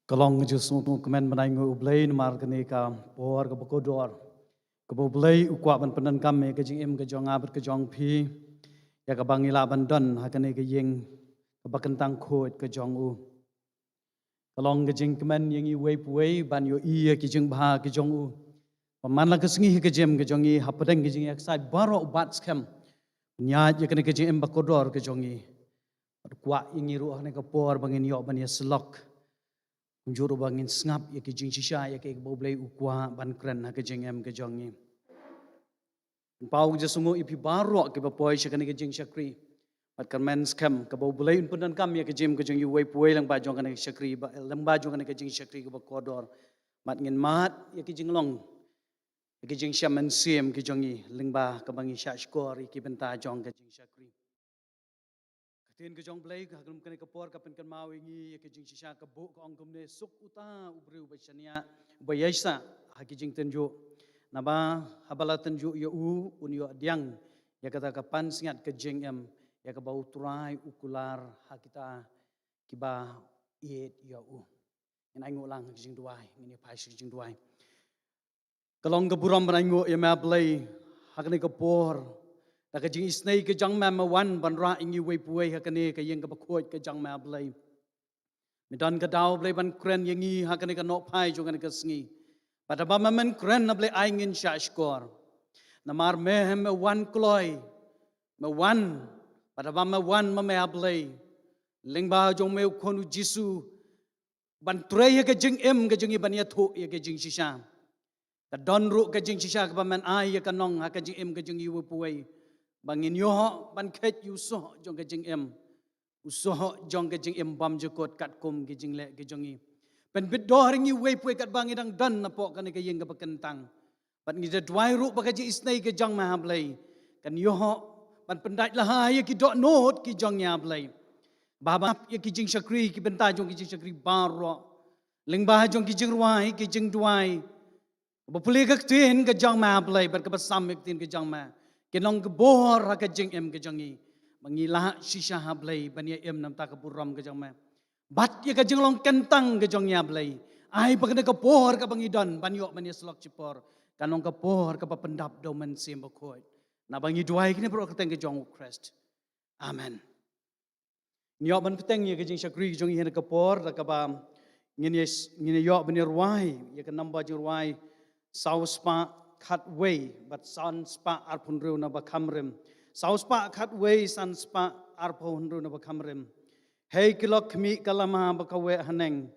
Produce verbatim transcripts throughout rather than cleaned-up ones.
Ka long ka jingsngewkmen ban ainguh ïa U Blei namar kane ka por kaba kordor kaba U Blei u kwah ban pyndonkam ïa ka jingim ka jong nga bad ka jong phi, ïa kaba ngi lah ban don ha kane ka ïing kaba kyntang khuid ka jong u. Ka long ka jingkmen ïa ngi uwei pa uwei ban ïohi ïa ki jingbha ki jong u. Ba man la ka sngi ha ka jingim ka jong ngi, hapdeng ka jingïaksaid baroh u bat skhem, pynïaid ïa kane ka jingim ba kordor ka jong ngi. Bad u kwah ïa ngi ruh ha kane ka por ba ngin ïoh ban ïasyllok, kumjuh ruh ba ngin sngap ïa ki jingshisha, ïa kaei kaba U Blei u kwah ban kren ha ka jingim ka jong ngi. Pynpaw ka jingsngewnguh ïa phi baroh kiba poi sha kane ka jingshakri. Bad kyrmen skhem kaba U Blei un pyndonkam ïa ka jingim ka jong ngi uwei pa uwei lyngba jong kane ka shakri, ba lyngba jong kane ka jingshakri kaba kordor. Bad ngin mad ïa ki jinglong, ïa ki jingshem mynsiem ki jong ngi lyngba kaba ngi shahshkor ïa ki bynta jong ka jingshakri. Ka ktien ka jong U Blei ha kane ka por ka pynkynmaw ïa ngi ïa ka jingshisha ka buh, ka ong kumne: Suk uta u briew ba shaniah, uba ïaishah ha ki jingtynjuh. Naba haba la tynjuh ïa u, un ïoh pdiang ïa kata ka pansngiat ka jingim, ïa kaba U Trai u kular ha kita kiba ïeit ïa u. Ngin ainguh lang ha ka jingduwai, ngin ïa phai sha ka jingduwai. Ka long ka burom ban ainguh ïa me, A Blei, ha kane ka por, da ka jingisynei ka jong me, me wan ban rah ïa ngi uwei pa uwei ha kane ka ïing kaba khuid ka jong me, A Blei. Me don ka daw, Blei, ban kren ïa ngi ha kane ka nohphai jong kane ka sngi. Bad haba me men kren, A Blei, ai ngin shahshkor. Namar me, me wan kloi, me wan, bad haba me wan ma me, A Blei, lyngba jong me u Khun U Jisu, ban trei ïa ka jingim ka jong ngi, ban ïathuh ïa ka jingshisha. Ka don ruh ka jingshisha kaba men ai ïa ka nong ha ka jingim ka jong ngi uwei pa uwei, ba ngin ïoh ban kheit ïa u soh jong ka jingim, u soh jong ka jingim bymjukut katkum ki jingleh ki jong ngi. Pynbit dor ïa ngi uwei pa uwei katba ngi dang don napoh kane ka ïing kaba kyntang. Bad ngi da duwai ruh ba ka jingisynei ka jong me, A Blei, kan ïoh ban pyndait lahai ïa ki dohnud ki jong ngi, A Blei. Ba, ba ïa ki jingshakri, ki bynta jong ki jingshakri baroh, lyngba jong ki jingrwai, ki jingduwai, ba pule ka ktien ka jong me, A Blei, bad kaba sam ïa ka ktien ka jong me, kin long ka bor ha ka jingim ka jong ngi, ba ngi lah shisha, A Blei, ban ïa im na ka bynta ka burom ka jong me. Bad ïa ka jinglong kyntang ka jong ngi, A Blei, ai ba kane ka por kaba ngi don ban ïoh ban ïasyllok shipor, kan long ka por kaba pyndap da U Mynsiem Bakhuid. Naba ngi duwai kine baroh ha ka kyrteng ka jong U Khrist. Amen. Ngi ïoh ban bteng ïa ka jingshakri ka jong ngi ha kane ka por da kaba ngin ïa, ngin ïa ïoh ban ïa rwai ïa ka number jingrwai saw spah khatwei bad san spah arphew hynriew na ba kham rim. Saw spah khatwei, san spah arphew hynriew na ba kham rim. Hei ki lok khmih ka lama ba kaweh haneng,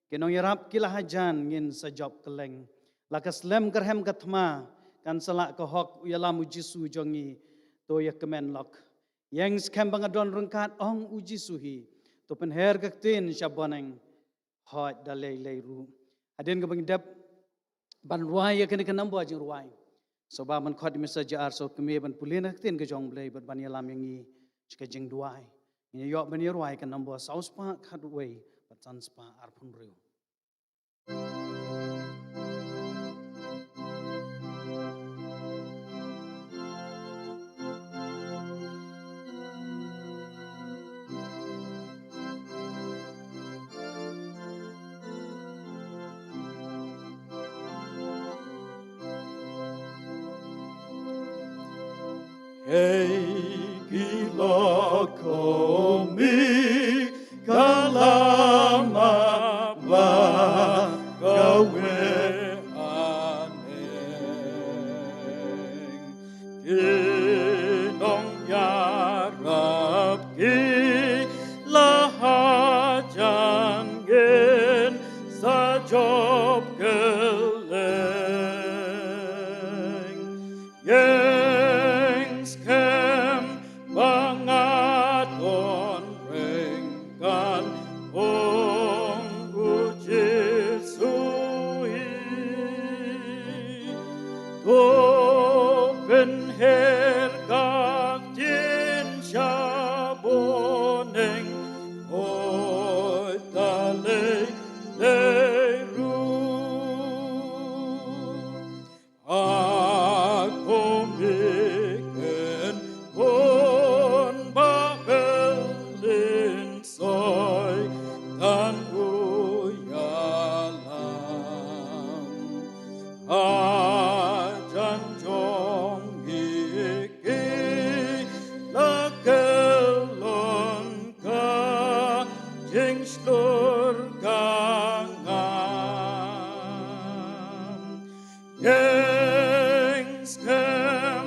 ki nongïarap ki la hajan, ngin sa jop kylleng. La ka slem ka rhem ka thma, kan sa lah ka hok, u ïalam U Jisu jong ngi, to ïa kmen lok. Ïeng skhem ba nga don ryngkat, ong U Jisu hi, to pynher ka ktien sha bneng, hooid da lei lei ruh. Hadien kaba ngi dep ban rwai ïa kane ka number jingrwai, sngewbha ban khot ïa me sa jar, sngewbha ban pule na ka ktien ka jong U Blei bad ban ïalam ïa ngi sha ka jingduwai. Ngin ïa ïoh ban ïa rwai ka number saw spah khatwei bad san spah arphew hynriew. Hei ki lok khmih ka lama ba kaweh haneng, ki nongïarap ki la hajan, ngin sa jop kylleng. Ïeng skhem ba nga don ryngkat, ong U Jisu hi. To pynher ka ktien sha bneng, hooid da lei lei ruh. Ha khmih, kin khun ba hel in soi, kan u ïa Ïeng skhem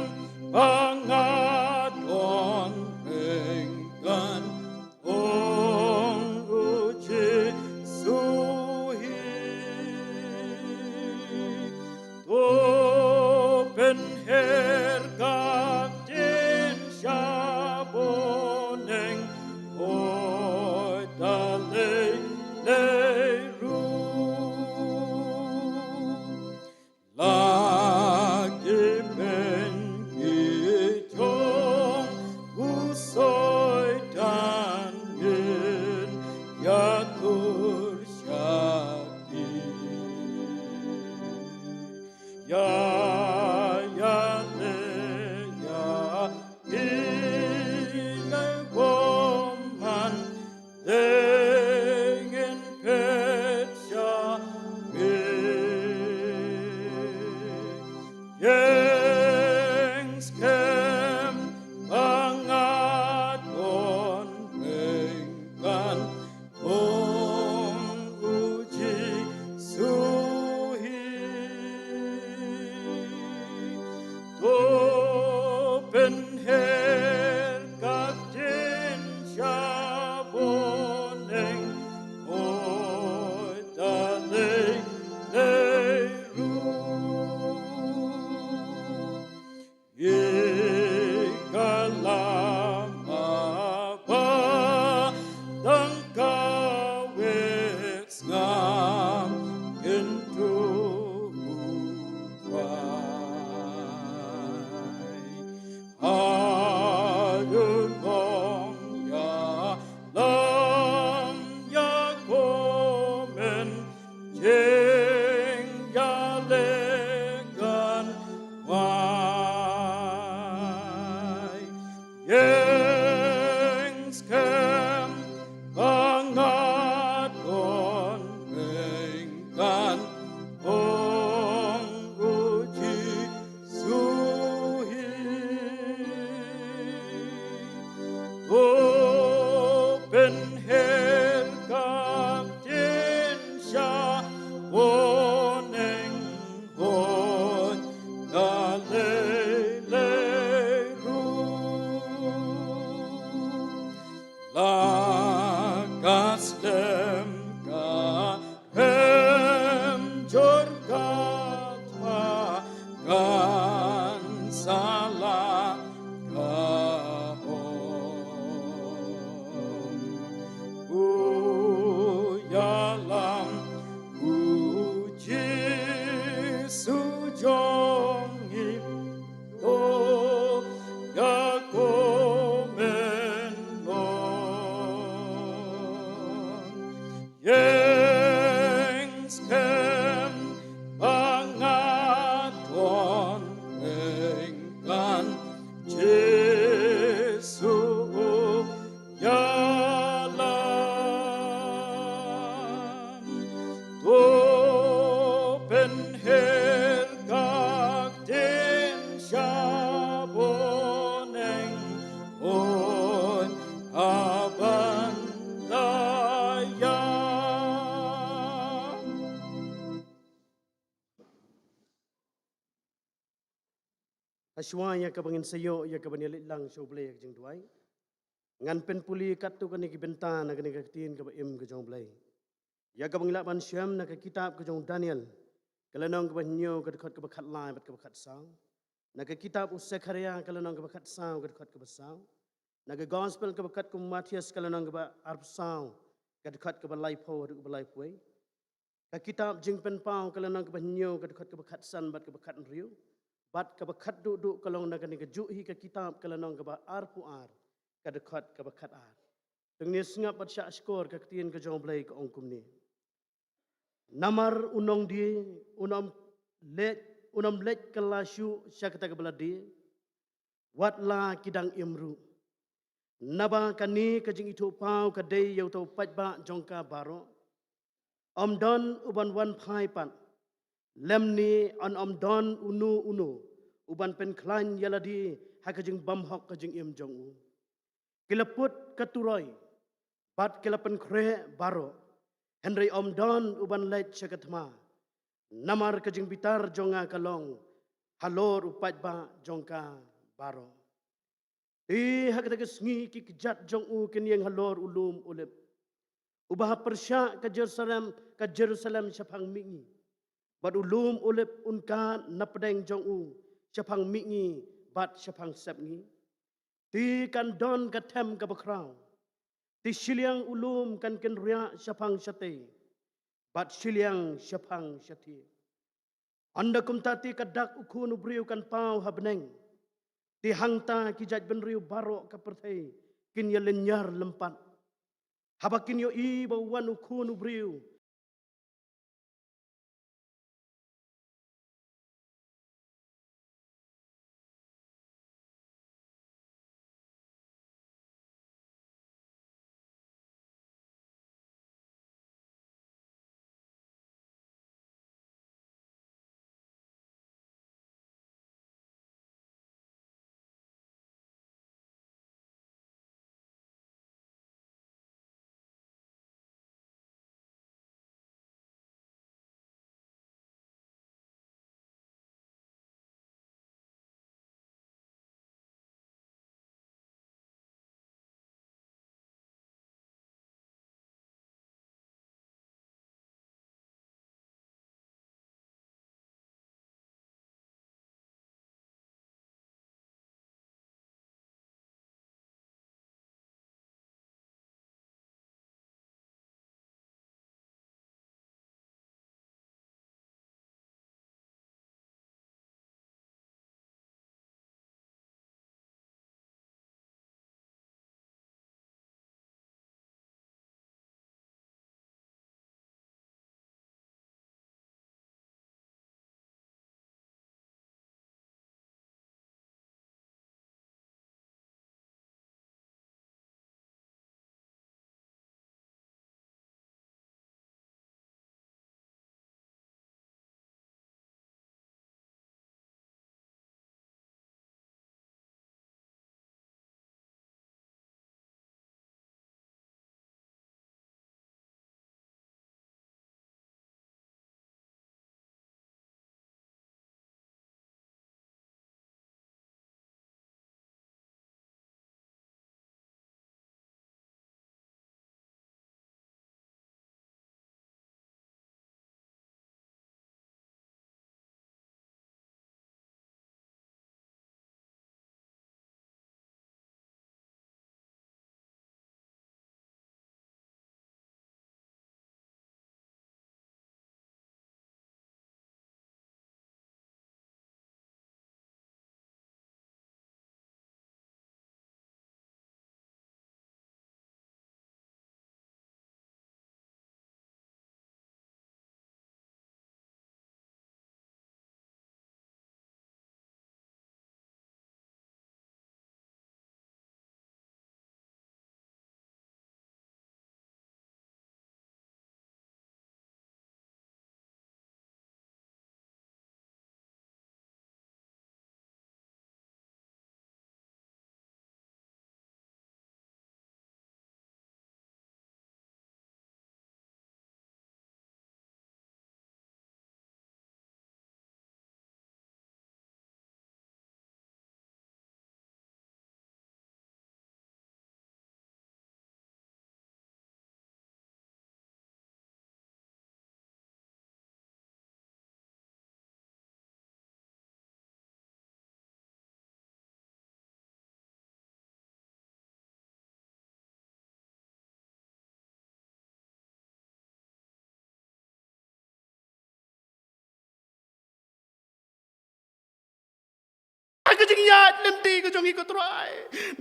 ba nga don ryngkat, ong u Jisu hi. To pynher ka ktien sha bneng, hoid da lei lei ruh. La ki beiñ ki jong u Soitan ngin ïatur sha ki. Ïa, ïa, le, ïa, i, le, woman, dei ngin peit sha phi. Ïeng skhem ba nga don ryngkat, ong u Jisu hi. To pynher ka ktien sha bneng, hoid da lei lei ruh. Ïa ka lama ba dang kawei sngap kyntu u Trai. Ha ïa nong ïalam ïa kumne, jingïaleh kan wai. Ïeng skhem ba nga don ryngkat, ong u Jisu hi. To pynher ka ktien sha bneng, hoid da lei lei ruh. La ka slem ka rem jur ka thma, kan sa la ka hok. U ïalam u Jisu jong ngi, to ïa kumne long. Ïeng skhem ba nga don ryngkat, Jisu u ïalam. To pynher ka ktien sha bneng, hoid ha ban da ïa. Hashwa ïa kaba ngin sa ïoh ïa kaban ïaleit lang sha U Blei ha ka jingduwai, ngan pynpule katto katne ki bynta na kane ka ktien kaba im ka jong U Blei, ïa kaba ngi lah ban shem na ka kitab ka jong u Daniel, ka lynnong kaba hynñiew, ka dkhot kaba khatlai bad kaba khatsaw. Na ka kitab u Sekharia, ka lynnong kaba khatsaw, ka dkhot kaba saw. Na ka gospel kaba katkum u Mathaios, ka lynnong kaba arphew saw, ka dkhot kaba laiphew haduh kaba laiphew wei. Ka kitab Jingpynpaw, ka lynnong kaba hynñiew, ka dkhot kaba khatsan bad kaba khathynriew. Bad kaba khatduh duh ka long na kane kajuh hi ka kitab, ka lynnong kaba arphew ar, ka dkhot kaba khatar. To ngin ïa sngap bad shah shkor, ka ktien ka jong U Blei ka ong kumne. Namar u nongdie un ym leit, un ym leit kylla shuh sha kata kaba la die, wat la ki dang im ruh. Naba kane ka jingithuhpaw ka dei ïa uta u paidbah jong ka baroh. Ym don uban wan phai pat, lymne yn ym don uno uno uban pynkhlaiñ ïa lade ha ka jingbymhok ka jingim jong u. Ki la put ka turoi bad ki la pynkhreh baroh, hynrei ym don uban leit sha ka thma. Namar ka jingbitar jong nga ka long halor u paidbah jong ka baroh. Te ha kata ka sngi ki kjat jong u kin ïeng halor u lum Olib, uba ha pyrshah ka Jerusalem, ka Jerusalem shaphang mihngi. Bad u lum Olib un kad na pdeng jong u shaphang mihngi bad shaphang sepngi. Te kan don ka them kaba khraw. Te shiliang u lum kan kynriah shaphang shatei bad shiliang shaphang shathie. Ynda kumta te ka dak u Khun u briew kan paw ha bneng. Te hangta ki jaitbynriew baroh ka pyrthei kin ïalynñiar lympat. Haba kin ïohi ba wan u Khun u briew. Ka jingïaid lynti ka jong ngi, ko Trai.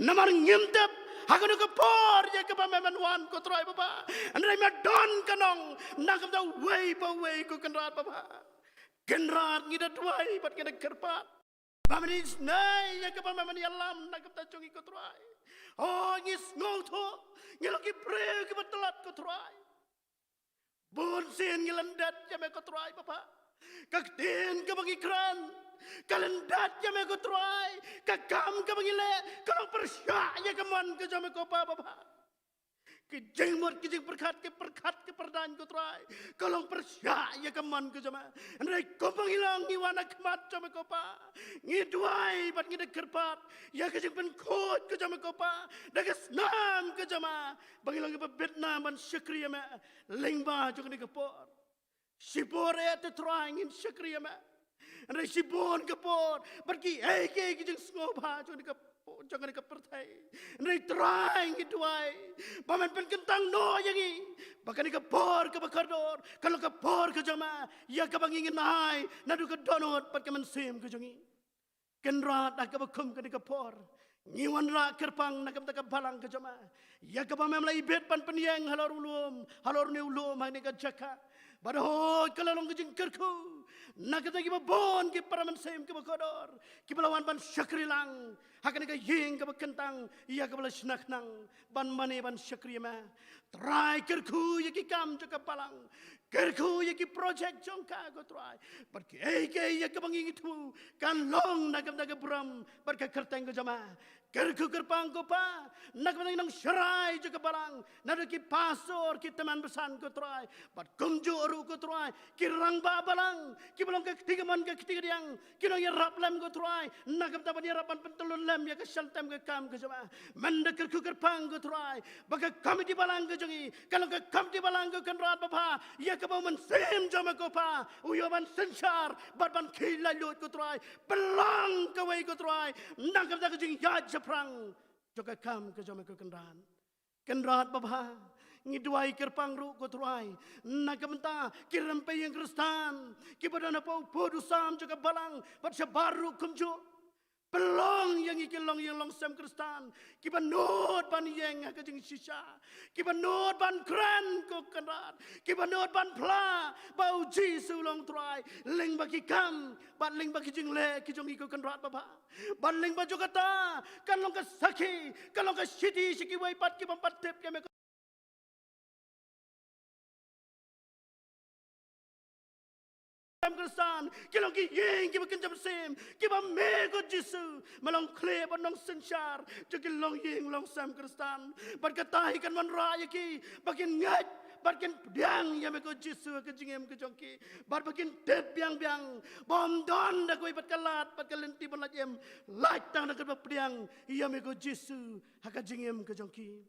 Namar ngim tip ha kano ka por ïa kaba me men wan, ko Trai Baba. Hynrei me don ka nong na ka bynta uwei pa uwei, ko Kynrad Baba. Kynrad, ngi da duwai bad ngi da kyrpad ba men isynei ïa kaba me men ïalam na ka bynta jong ngi, ko Trai. O, ngi sngewthuh ngi long ki briew kiba tlot, ko Trai. Bun sien ngi lyndet ïa me, ko Trai Baba. Ka ktien kaba ngi kren ka lyndet ïa me, ko Trai. Ka kam kaba ngi leh ka long pyrshah ïa ka mon ka jong me, ko Pa Baba. Ki jingmut, ki jingpyrkhat, ki pyrkhat, ki pyrdaiñ, ko Trai, ka long pyrshah ïa ka mon ka jong me. Hynrei kumba ngi long, ngi wan ha khmat jong me, ko Pa, ngi duwai bad ngi da kyrpad ïa ka jingpynkhuid ka jong me, ko Pa, da ka snam ka jong me, ba ngi long kiba bit nam ban shakri ïa me lyngba jong kane ka por. Shibun eh, te Trai, ngin shakri ïa me. Hynrei shibun ka por bad kiei kiei ki jingsngewbha jong kane ka, jong kane ka pyrthei. Hynrei Trai, ngi duwai ba men pynkyntang noh ïa ngi, ba kane ka por kaba kordor kan long ka por ka jong me, ïa kaba ngi ngeit naduh ka dohnud bad ka mynsiem ka jong ngi. Kynrad, ha kaba kum kane ka por, ngi wanrah kyrpang na ka bynta ka balang ka jong me, ïa kaba me la ibit ban pynïeng halor u lum, halor une u lum, ha kane ka jaka. Bad hooid, ka la long ka jingkyrkhu na ka bynta kiba bun ki para mynsiem kiba kordor, kiba la wan ban shakri lang ha kane ka ïing kaba kyntang, ïa kaba la shna khnang ban mane ban shakri ïa me. Trai, kyrkhu ïa ki kam jong ka balang, kyrkhu ïa ki project jong ka, ko Trai, bad kiei kiei ïa kaba ngi ngeit ba kan long na ka bynta ka burom bad ka kyrteng ka jong me. Kyrkhu kyrpang, ko Pa, na ka bynta ki nongsharai jong ka balang, naduh ki pastor, ki tymmen basan, ko Trai, bad kumjuh ruh, ko Trai, ki rangbah balang, kiba long ka kti kamon ka kti kadiang, ki nongïarap lem, ko Trai, na ka bynta ban ïarap ban pyntyllun lem ïa ka shah tem ka kam ka jong me. Men da kyrkhu kyrpang, ko Trai, ba ka komiti balang ka jong ngi kan long ka komiti balang, ko Kynrad babha, ïa kaba u Mynsiem jong me, ko Pa, u ïoh ban synshar bad ban khie laitluid, ko Trai. Pynlong kawei, ko Trai, na ka bynta ka jingïaid shaphrang jong ka kam ka jong me, ko Kynrad. Kynrad babha, ngi duwai kyrpang ruh, ko Trai, na ka bynta ki rympei ïing Khristan kiba don hapoh u pud u sam jong ka balang bad shabar ruh kumjuh. Pynlong ïa ngi ki longïing longsem Khristan kiba nud ban ïeng ha ka jingshisha, kiba nud ban kren, ko Kynrad, kiba nud ban phla ba u Jisu u long Trai lyngba ki kam bad lyngba ki jingleh ki jong ngi, ko Kynrad babha, bad lyngba jong kata kan long ka sakhi, kan long ka shithi sha kiwei pat ki bym pat tip ïa me, ko Khristan, ki long ki ïing kiba kynja mynsiem, kiba me, ko Jisu, me long khlieh bad nongsynshar jong ki longïing longsem Khristan. Bad kata hi kan wanrah ïa ki ba kin ngeit bad kin pdiang ïa me, ko Jisu, ha ka jingim ka jong ki, bad ba kin tip biang biang ba ym don da kawei pat ka lad bad ka lynti ban lait im, lait tang da kaba pdiang ïa me, ko Jisu, ha ka jingim ka jong ki.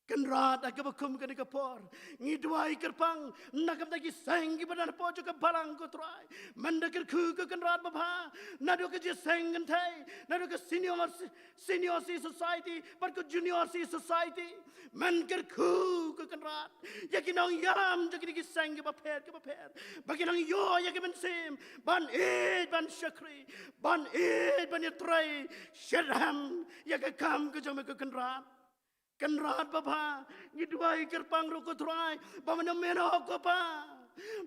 Kynrad, ha kaba kum kane ka por, ngi duwai kyrpang na ka bynta ki seng kiba don hapoh jong ka balang, ko Trai. Men da kyrkhu, ko Kynrad babha, naduh ka Jingïaseng Kynthei, naduh ka Senior, Senior Citizen Society bad ka Junior Citizen Society. Men kyrkhu, ko Kynrad, ïa ki nongïalam jong kine ki seng kiba pher kiba pher, ba kin nang ïoh ïa ka mynsiem ban ïeit ban shakri, ban ïeit ban ïatrei shitrhem ïa ka kam ka jong me, ko Kynrad. Kynrad babha, ngi duwai kyrpang ruh, ko Trai, ba men ym ïehnoh, ko Pa,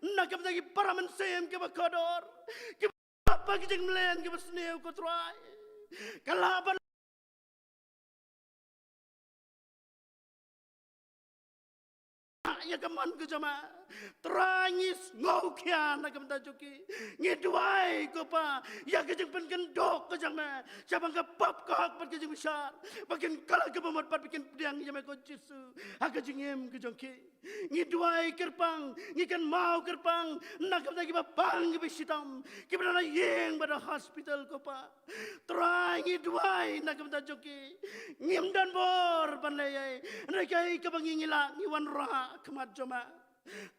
na ka bynta ki para mynsiem kiba kordor, kiba hap ha ki jingmlien kiba sniew, ko Trai. Ka lah ban ïa ka mon ka jong me. Trai, ngi sngewkhia na ka bynta jong ki. Ngi duwai, ko Pa, ïa ka jingpynkynduh ka jong me shaphang ka pop ka hok bad ka jingbishar, ba kin kylla kaba mut bad ba kin pdiang ïa me, ko Jisu, ha ka jingim ka jong ki. Ngi duwai kyrpang, ngi kynmaw kyrpang na ka bynta kiba pang kiba shitom, kiba don ha ïing bad ha hospital, ko Pa. Trai, ngi duwai na ka bynta jong ki. Ngim don bor ban leh ei ei, hynrei kaei kaba ngi, ngi lah, ngi wanrah ha khmat jong me.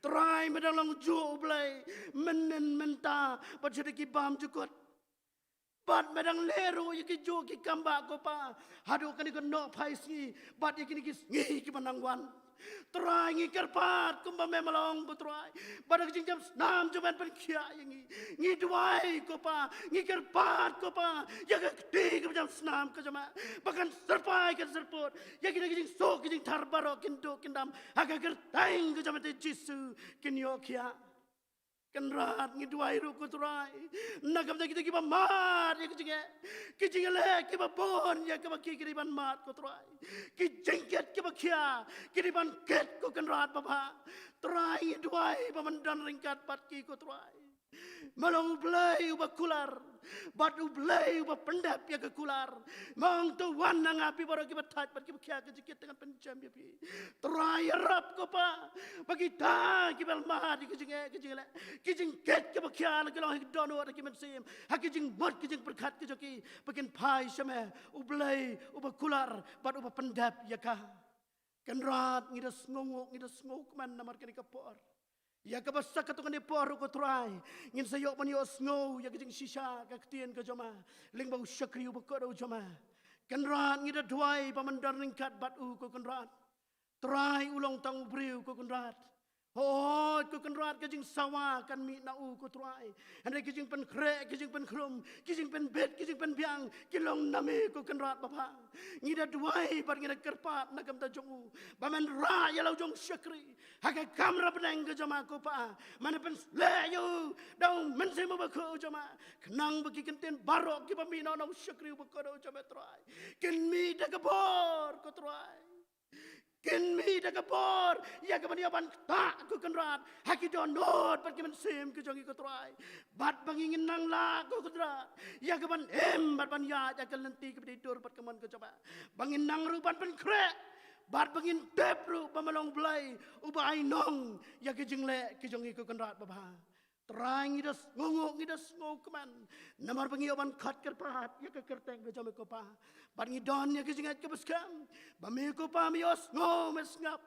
Trai, me dang long juh U Blei mynhynnin mynta bad sha ki bymjukut. Bad me dang leh ruh ïa ki juh ki kam bah, ko Pa, haduh kane ka nohphai sngi bad ïa kine ki sngi kiba nang wan. Trai, ngi kyrpad kumba me la ong, ko Trai, ba da ka jingjam snam jong me men pynkhiah ïa ngi. Ngi duwai, ko Pa, ngi kyrpad, ko Pa, ïa ka kti kaba jam snam ka jong me, ba kan syrpai kan syrpud ïa kine ki jingsuk ki jingthar baroh, kin duh kin dam ha ka kyrteng ka jong me, te Jisu, kin ïoh khiah. Kynrad, ngi duwai ruh, ko Trai, na ka bynta kita kiba mad ïa ka jingeh, ki jingïaleh kiba bun ïa kaba ki, ki dei ban mad, ko Trai. Ki jingkit kiba khia, ki dei ban kit, ko Kynrad babha. Trai, ngi duwai ba men don ryngkat bad ki, ko Trai. Me long U Blei uba kular, Bad U Blei uba pyndep ïa ka kular. Mong to wan na nga phi baroh kiba thait bad kiba khia ka jingkit te ngan pynjem ïa phi. Trai ïarap ko Pa. Ba kita kiba la mad ïa ka jingeh ka jingleh, ki jingkit kiba khia la ki long ha ki dohnud ha ki mynsiem, ha ki jingmut ki jingpyrkhat ki jong ki, ba kin phai sha me U Blei uba kular bad uba pyndep ïa ka. Kynrad, ngi da sngewnguh, ngi da sngewkmen namar kane ka por. Ïa kaba sa katto katne por ruh ko Trai, ngin sa ïoh ban ïohsngew ïa ka jingshisha ka ktien ka jong me lyngba u shakri uba kordor jong me. Kynrad, ngi da duwai ba men don ryngkat bad u ko Kynrad. Trai, u long tang u briew ko Kynrad. Hooid ko Kynrad, ka jingsawa kan mih na u ko Trai. Hynrei ki jingpynkhreh, ki jingpynkhrum, ki jingpynbit, ki jingpynbiang ki long na me ko Kynrad babha. Ngi da duwai bad ngi da kyrpad na ka bynta jong u, ba men rah ïa la u jong u shakri ha ka kamra bneng ka jong me ko Pa. Men pynshlur ïa u da u Mynsiem Bakhuid jong me, khnang ba ki kyntien baroh kiba mih na u shakri uba kordor jong me Trai, kin mih da ka bor ko Trai. Kin mih da ka bor ïa kaban ïa ban ktah ko Kynrad ha ki dohnud bad ki mynsiem ki jong ngi ko Trai. Bad ba ngin nang lah ko Kynrad ïa kaban im bad ban ïaid ïa ka lynti kaba dei dur bad ka mon ka jong me. Ba ngin nang ruh ban pynkhreh bad ba ngin tip ruh ba me long Blei uba ai nong ïa ki jingleh ki jong ngi ko Kynrad babha. Trai, ngi da sngewnguh, ngi da sngewkmen namar ba ngi ïoh ban khot kyrpad ïa ka kyrteng ka jong me ko Pa. Bad ngi don ïa ka jingngeit kaba skhem ba me ko Pa me ïohsngew me sngap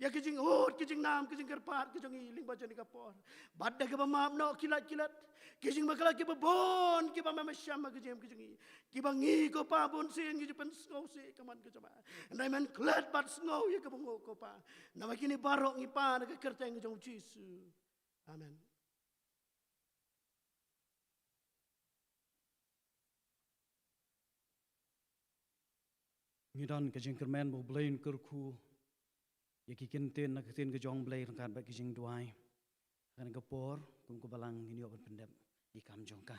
ïa ka jingud ka jingnam ka jingkyrpad ka jong ngi lyngba jong kane ka por. Bad da kaba map noh ki lait ki lait ki jingbakla kiba bun kiba me me shem ha ka jingim ka jong ngi, kiba ngi ko Pa bun sien ngi ju pynsngewsih ïa ka mon ka jong me. Hynrei men klet bad sngew ïa kaba nguh ko Pa. Namar kine baroh ngi pan ha ka kyrteng ka jong u Jisu. Amen. Ngi don ka jingkyrmen ba U Blei un kyrkhu ïa ki kyntien na ka ktien ka jong U Blei ryngkat bad ki jingduwai. Ha kane ka por kum ka balang ngin ïoh ban pyndep ïa ka kam jong ka.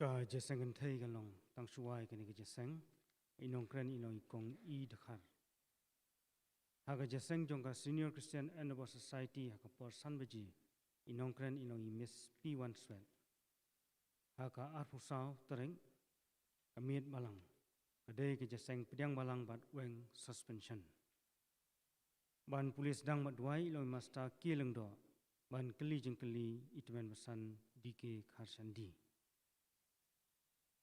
Ka jingïaseng kynthei ka long tang shuwa ïa kane ka jingïaseng. I nongkren i long i Kong I Dkhar. Ha ka jingïaseng jong ka Senior Christian Endeavour Society ha ka por san baje, i nongkren i long i Miss P Wanswet. Ha ka arphew saw tarik ka miet balang ka dei ka jingïaseng pdiang balang bad weng suspension. Ban pule sdang bad duwai i long i Master K Lyngdoh, ban kylli jingkylli i Tymmen Basan D K Kharshandi.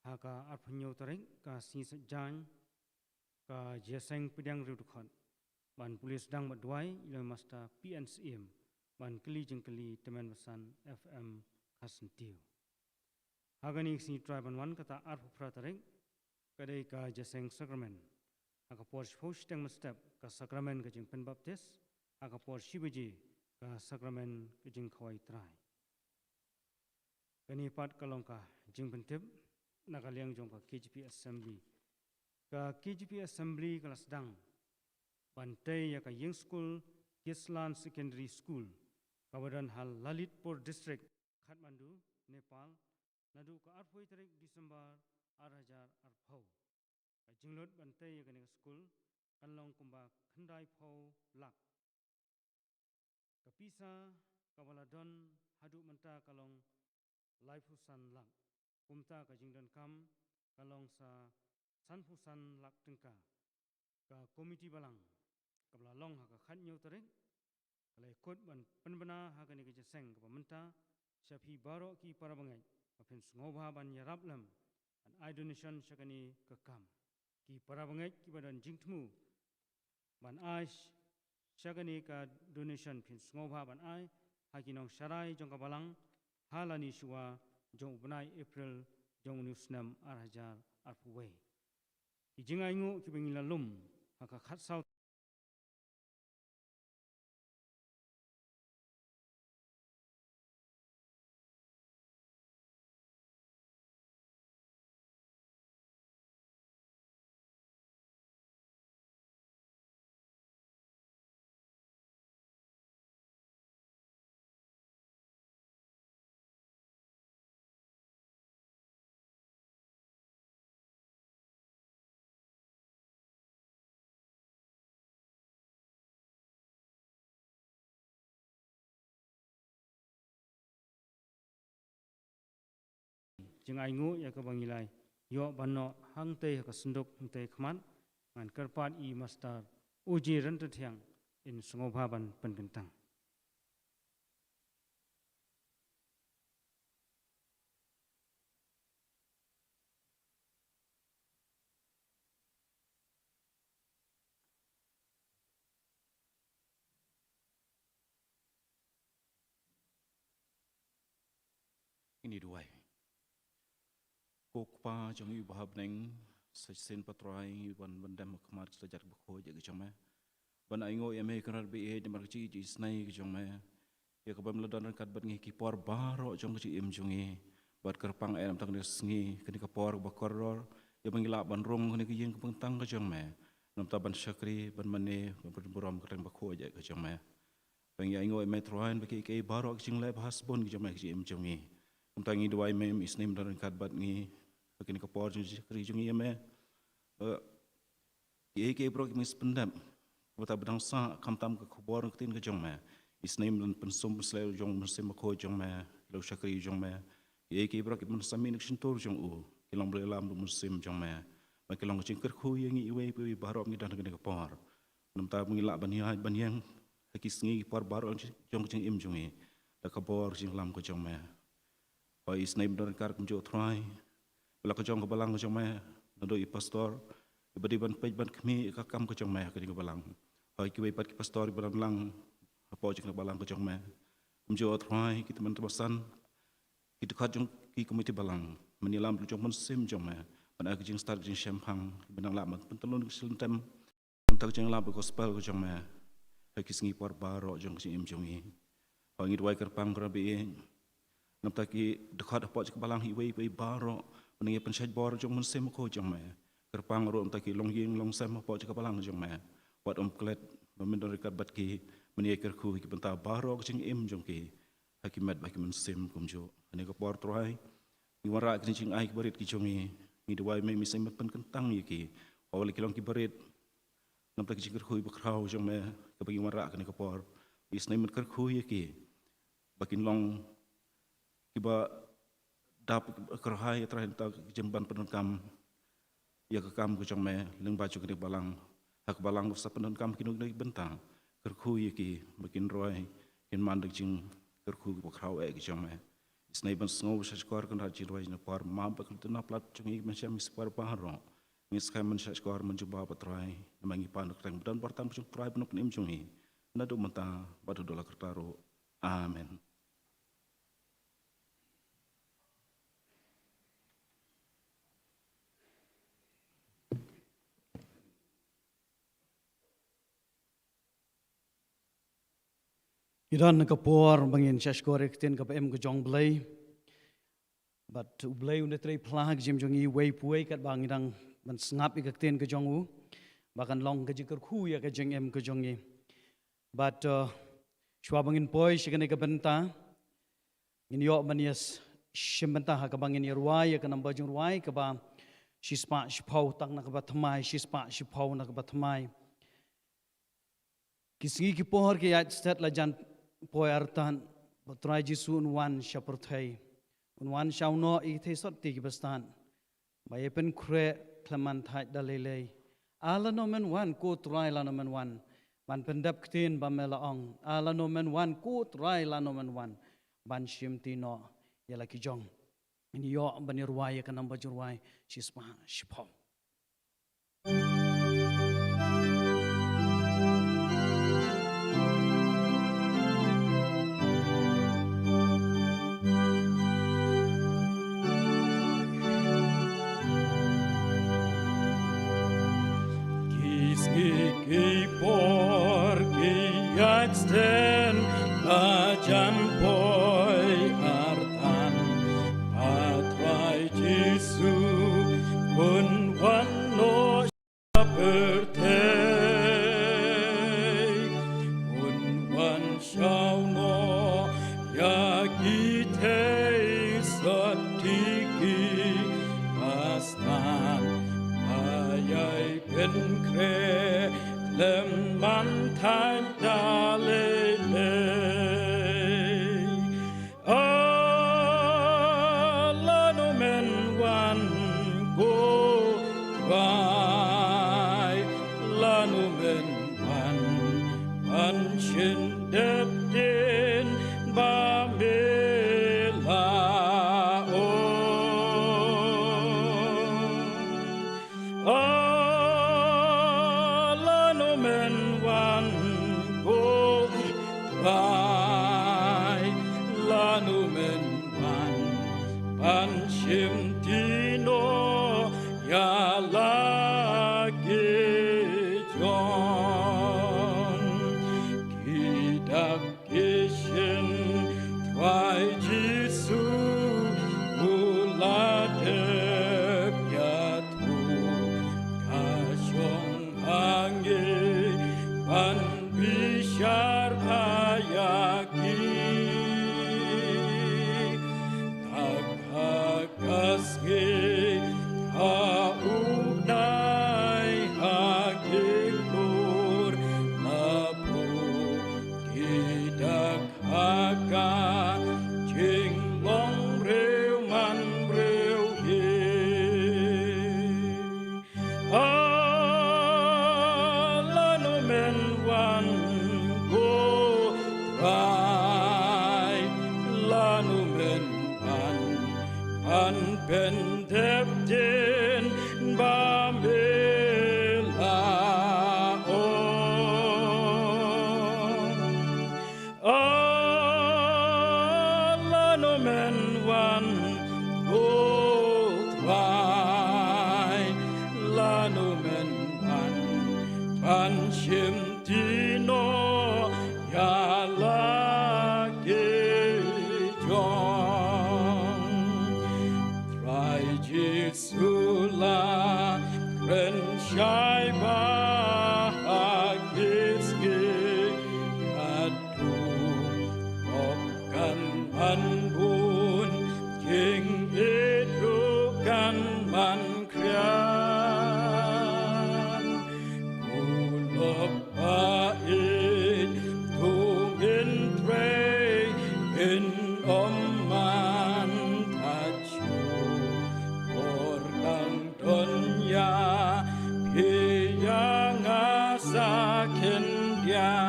Ha ka arphew hynñiew tarik ka sngi Saitjaiñ ka jingïaseng pdiang riewdkhot, ban pule sdang bad duwai i long i Master P N Syiem, ban kylli jingkylli i Tymmen Basan F M Kharsyntiew. Ha kane ka sngi Trai ban wan kata arphew phra tarik ka dei ka jingïaseng sakramen. Ha ka por shiphew shiteng mynstep ka sakramen ka jingpynbaptis, ha ka por shi baje ka sakramen ka jingkhawai Trai. Kane pat ka long ka jingpyntip na ka liang jong ka K J P Assembly. Ka K J P Assembly ka la sdang ban tei ïa ka ïing skul Kirslan Secondary School kaba don ha Lalitpur District, Kathmandu, Nepal, naduh ka arphew tarik December ar hajar arphew. Ka jinglut ban tei ïa kane ka skul kan long kumba khyndaiphew lak. Ka pisa kaba la don haduh mynta ka long laiphew san lak. Kumta ka jingdonkam ka long sa sanphew san lak tyngka. Ka komiti balang kaba la long ha ka khathynñiew tarik ka la ïakut ban pynbna ha kane ka jingïaseng kaba mynta sha phi baroh ki para bangeit ba phin sngewbha ban ïarap lem ban ai donation sha kane ka kam. Ki para bangeit kiba don jingthmu ban ai sh-, sha kane ka donation phin sngewbha ban ai ha ki nongsharai jong ka balang ha lani shuwa jong u bnai April jong une u snem ar hajar arphew wei. Ki jingainguh kiba ngi la lum ha ka khatsaw jingainguh ïa kaba ngi la ïoh ban noh hangtei ha ka synduk hangtei khmat. Ngan kyrpad ïa i Mastar U J Ryntathiang in sngewbha ban pynkyntang. Ngin ïa duwai. Ko Kpa jong ngi uba ha bneng, sa shisien pat Trai ngi wan ban dem ha khmat ka jingïaid bakhuid ïa ka jong me. Ban ainguh ïa me Kynrad ba ïeit namar ka jingisnei ka jong me, ïa kaba me la don ryngkat bad ngi ki por baroh jong ka jingim jong ngi. Bad kyrpang eh namar kane ka sngi, kane ka por kaba kordor, ïa ba ngi lah ban rung ha kane ka ïing ka bynta ka jong me, namar ban shakri, ban mane, ban pynburom ka kyrteng bakhuid ïa ka jong me. Ba ngi ainguh ïa me Trai ba kiei kiei baroh ki jingleh ba hasbun ki jong me ha ka jingim jong ngi. Kumta ngi duwai me, isynei me don ryngkat bad ngi ha kane ka por jong ka jingshakri jong ngi ïa me. Eh, kiei kiei baroh kiba ngi sa pyndep, kaba ta ba dang sah, khamtam ka khubor ka ktien ka jong me, isynei me don pynsum pynsleh jong u Mynsiem Bakhuid jong me ïa u shakri jong me. Kiei kiei baroh kiba ngi sa mih na ka shyntur jong u, ki long ba la ïalam da u Mynsiem jong me. Ba ki long ka jingkyrkhu ïa ngi iwei pa iwei baroh ngi don ha kane ka por. Namar ba ngi lah ban ïaid ban ïeng ha ki sngi ki por baroh jong ka jingim jong ngi da ka bor jingïalam ka jong me. Hooid, isynei me don ryngkat kumjuh Trai, ba la ka jong ka balang ka jong me, naduh i pastor iba dei ban peit ban khmih ïa ka kam ka jong me ha kane ka balang. Hooid, kiwei pat ki pastor iba don lang hapoh jong ka balang ka jong me. Kumjuh Trai, ki tymmen tymmen basan, ki dkhot jong ki komiti balang, men ïalam da u jong u Mynsiem jong me ban ai ka jingstad ka jingshemphang, ban nang lah ban pyntyllun ka jingïaseng, namar ka jingïalam ka gospel ka jong me ha ki sngi por baroh jong ka jingim jong ngi. Hooid, ngi duwai kyrpang Kynrad ba ïeit, namar ki dkhot hapoh jong ka balang iwei pa iwei baroh, ban nang ïa pynshait bor jong u Mynsiem Bakhuid jong me. Kyrpang ruh namar ki longïing longsem hapoh jong ka balang jong me, wat ym klet, ba men don ryngkat bad ki, men ïa kyrkhu ha ki bynta baroh ka jingim jong ki, ha ki met bad ki mynsiem kumjuh. Ha kane ka por Trai, ngi wanrah kine ki jingai kiba rit ki jong ngi, ngi duwai me, me isynei me pynkyntang ïa ki. Hooid, wat la ki long kiba rit namar ka jingkyrkhu bakhraw jong me kaba ngi wanrah ha kane ka por, isynei me kyrkhu ïa ki ba kin long kiba dap kyrhai ïa Trai namar ka jingban pyndonkam ïa ka kam ka jong me lyngba jong kane ka balang. Ha ka balang ba sa pyndonkam kino kino ki bynta, kyrkhu ïa ki ba kin roi, kin man da ka jingkyrkhu bakhraw eh ka jong me. Isynei ban sngew shahshkor Kynrad jingduwai jong ngi por map bad ka lynti na palat jong ngi, men shem ngi sa por baroh. Ngi sa khlem men shahshkor men jubab Trai, namar ngi pan da ka kyrteng ba don bor tam ka jong Trai bad Nongpynim jong ngi, naduh mynta bad haduh la karta ruh. Amen. Ngi don ha ka por ba ngin shahshkor ïa ka ktien kaba im ka jong U Blei. Bad U Blei un da trei pla ha ka jingim jong ngi iwei pa iwei katba ngi dang ban sngap ïa ka ktien ka jong u, ba kan long ka jingkyrkhu ïa ka jingim ka jong ngi. Bad, uh, shuwa ba ngin poi sha kane ka bynta, ngin ïoh ban ïa s-, shim bynta ha kaba ngin ïa rwai ïa ka namba jingrwai kaba shispah shiphew, tang na kaba thymmai, shispah shiphew na kaba thymmai. Ki sngi ki por ki ïaid stet la jan poi artat, ba U Trai Jisu un wan sha pyrthei. Un wan shaw noh ïa ki theisotti kiba stad, ba ïa pynkhreh khlem man thait da lei lei. Ah, lano men wan ko Trai, lano men wan, ban pyndep ktien ba me la ong. Ah, lano men wan ko Trai, lano men wan, ban shimti noh ïa la ki jong. Ngin ïoh ban ïa rwai ïa ka namba jingrwai shispah shiphew. Ki sngi ki por ki ïaid stet la jan poi artat, ba U Trai Jisu un wan noh sha pyrthei, un wan shaw noh ïa ki theisotti kiba stad, ba ïai pynkhreh khlem man thait da lei lei. Ah, lano men Shim tino ïa la ki jong ki dak ki shin, Trai Jisu u la dep ïathuh ka shong ha ngi ban bishar ïa ki. Dak ha ka sngi ha u nai ha ki lur la pur ki dak ha ka jinglong briew man briew hi. A lano men wan, ko Trai, lano men wan, ban pyndep dien ba me la ong. A lano men wan, ko Trai, lano men wan, ban shim tino ïa la ki jong. Trai Jisu la kren shai ba ha ki sngi haduh pop kan man bun, jingïeit ruh kan man khriat. Ko lok ba ïeit, to ngin trei, ngin ym man thajuh. Por dang don ïa phi ïa nga sa khyndiat.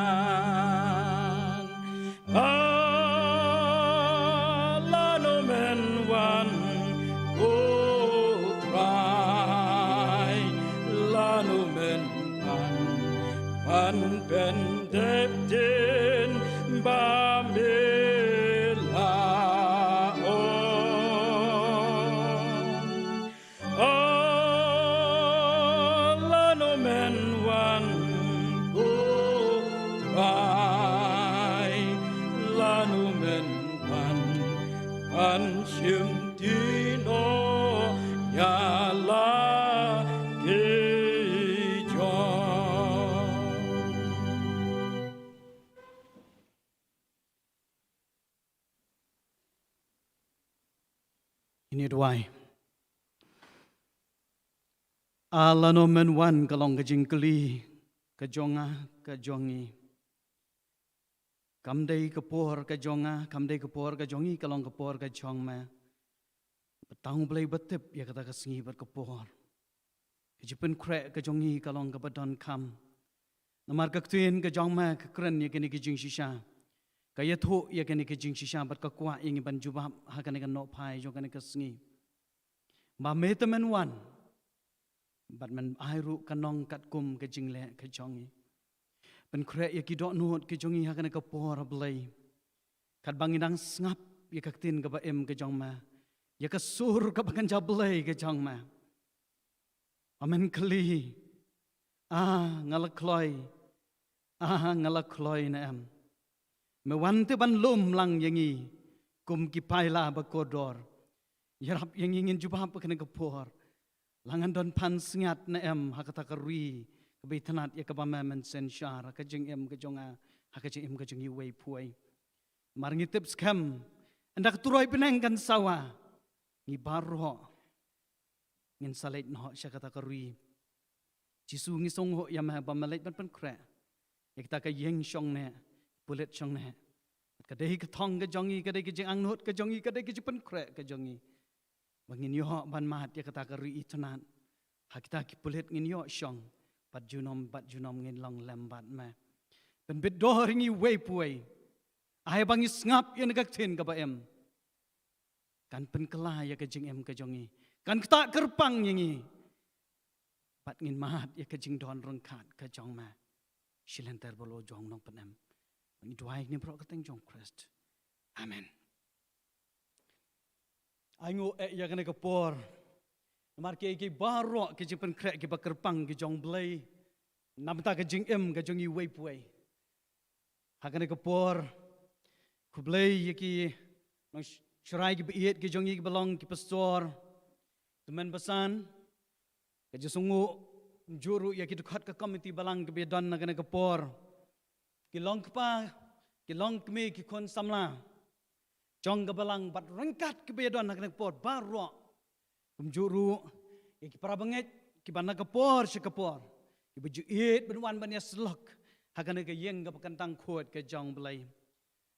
A lano men wan, ko Trai, lano men wan, ban pyndep dien ba me la ong. A lano men wan, ko Trai, lano men wan, ban shim tino ïa la ki jong. Ngin ïa duwai. A lano men wan ka long ka jingkylli ka jong nga, ka jong ngi. Kam dei ka por ka jong nga, kam dei ka por ka jong ngi, ka long ka por ka jong me. Bad tang U Blei ba tip ïa kata ka sngi bad ka por. Ka jingpynkhreh ka jong ngi ka long kaba donkam. Namar ka ktien ka jong me ka kren ïa kane ka jingshisha. Ka ïathuh ïa kane ka jingshisha bad ka kwah ïa ngi ban jubab ha kane ka nohphai jong kane ka sngi. Ba me te men wan bad men ai ruh ka nong katkum ka jingleh ka jong ngi. Pynkhreh ïa ki dohnud ka jong ngi ha kane ka por, A Blei. Katba ngi dang sngap ïa ka ktien kaba im ka jong me, ïa ka sur kaba kynja Blei ka jong me. Ba men kylli, ah, nga la kloi, ah, nga la kloi ne em. Me wan te ban lum lang ïa ngi kum ki paila ba kordor. Ïarap ïa ngi, ngin jubab ha kane ka por. La ngan don pansngiat ne em ha kata ka ri kaba itynnad ïa kaba me men synshar, ha ka jingim ka jong nga, ha ka jingim ka jong ngi uwei pa uwei. Namar ngi tip skhem, ynda ka turoi bneng kan sawa, ngi baroh ngin sa leit noh sha kata ka ri. Jisu, ngi sngewthuh ïa me ba me leit ban pynkhreh ïa kata ka ïing shongneh, pulit shongneh. Ka dei ka thong ka jong ngi, ka dei ka jingangnud ka jong ngi, ka dei ka jingpynkhreh ka jong ngi. Ba ngin ïoh ban mad ïa kata ka ri itynnad. Ha kita ki pulit ngin ïoh shong, bad junom bad junom ngin long lem bad me. Pynbit dor ïa ngi uwei pa uwei. Ai ba ngi sngap ïa kane ka ktien kaba im. Kan pynkylla ïa ka jingim ka jong ngi. Kan ktah kyrpang ïa ngi. Bad ngin mad ïa ka jingdon ryngkat ka jong me. Shi lynter ba la jong nongpynim. Ngi duwai ne em ha ka kyrteng jong U Khrist. Amen. Ai nguh eh ïa kane ka por. Namar ki, ki baroh ki jingpynkhreh kiba kyrpang ki jong U Blei. Namar ka jingim ka jong iwei pa iwei. Ha kane ka por. Khublei ïa ki nongshrai kiba ïeit ki jong i kiba long ki pastor. Tymmen basan. Ka jingsngew kumjuh ruh ïa ki dkhot ka komiti balang kiba ïadon ha kane ka por. Ki long kpa, ki long kmie ki khun samla jong ka balang bad ryngkat kiba ïadon ha kane ka por baroh. Kumjuh ruh ïa ki para bangeit kiba na ka por sha ka por kiba ju ïeit ban wan ban ïasyllok ha kane ka ïing kaba kyntang khuid ka jong U Blei.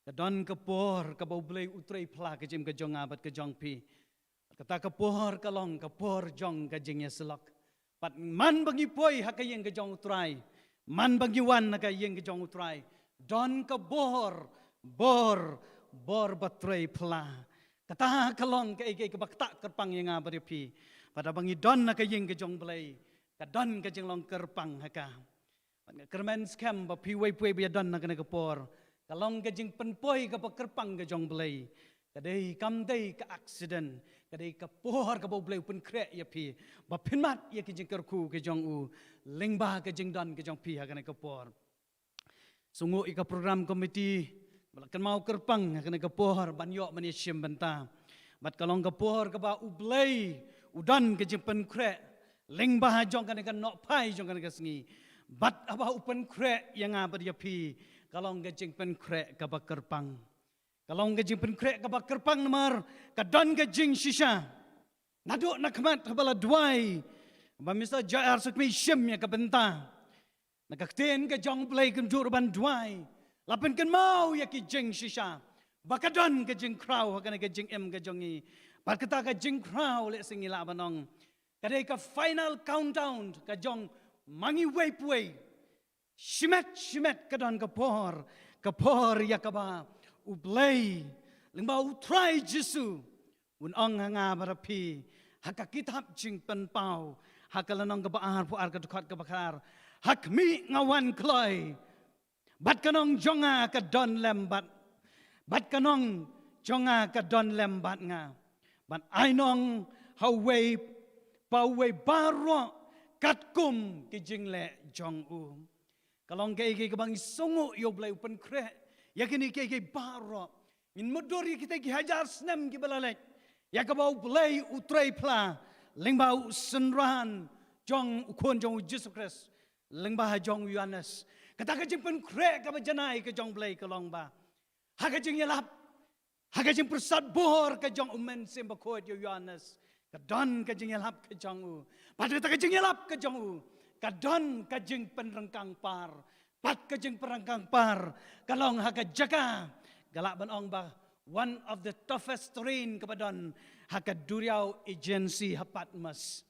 Ka don ka por kaba U Blei u trei phla ka jingim ka jong nga bad ka jong phi. Kata ka por ka long ka por jong ka jingïasyllok. Bad man ba ngi poi ha ka ïing ka jong U Trai, man ba ngi wan ha ka ïing ka jong U Trai, don ka bor, bor, bor ba trei phla. Kata ka long kaei kaei kaba ktah kyrpang ïa nga bad ïa phi. Bad haba ngi don ha ka ïing ka jong U Blei, ka don ka jinglong kyrpang ha ka. Bad nga kyrmen skhem ba phi iwei pa iwei ba ïadon ha kane ka por. Ka long ka jingpynpoi kaba kyrpang ka jong U Blei. Ka dei kam dei ka accident. Ka dei ka por kaba U Blei u pynkhreh ïa phi. Ba phin mad ïa ki jingkyrkhu ki jong u. Lyngba ka jingdon ki jong phi ha kane ka por. Sngew ïa ka program committee ba la kynmaw kyrpang ha kane ka por ban ïoh ban ïashim bynta. Bad ka long ka por kaba U Blei u don ka jingpynkhreh lyngba jong kane ka nohphai jong kane ka sngi. Bad haba u pynkhreh ïa nga bad ïa phi, ka long ka jingpynkhreh kaba kyrpang. Ka long ka jingpynkhreh kaba kyrpang namar ka don ka jingshisha. Naduh na khmat haba la duwai, ba Mister J R Sukmi shim ïa ka bynta. Na ka ktien ka jong U Blei kumjuh ruh ban duwai. La pynkynmaw ïa ki jingshisha. Ba ka don ka jingkhraw ha kane ka jingim ka jong ngi. Bad kata ka jingkhraw lehse ngi lah ban ong. Ka dei ka final countdown ka jong ma ngi iwei pa iwei. Shimet, shimet ka don ka por, ka por ïa kaba U Blei, lyngba U Trai Jisu, un ong ha nga bad ha phi, ha ka kitab Jingpynpaw, ha ka lynnong kaba arphew ar ka dkhot kaba khatar, ha khmih nga wan kloi, bad ka nong jong nga ka don lem bad, bad ka nong jong nga ka don lem bad nga, bad ai nong ha uwei pa uwei baroh katkum ki jingleh jong u. Ka long kaei kaei kaba ngi sngew ïa U Blei u pynkhreh ïa kine kiei kiei baroh. Ngin mutdur ïa kita ki hajar snem kiba la leit ïa kaba U Blei u trei phla lyngba u synran jong u khun jong u Jisu Khrist, lyngba jong u Ïoannis. Kata ka jingpynkhreh kaba janai ka jong U Blei ka long ba ha ka jingïalap, ha ka jingpyrsad bor ka jong u Mynsiem Bakhuid ïa u Ïoannis, ka don ka jingïalap ka jong u. Bad kata ka jingïalap ka jong u, ka don ka jingpynryngkang par. Bad ka jingpynryngkang par ka long ha ka jaka, ka lah ban ong ba one of the toughest terrain kaba don ha ka duriaw Aegean Sea ha Patmos.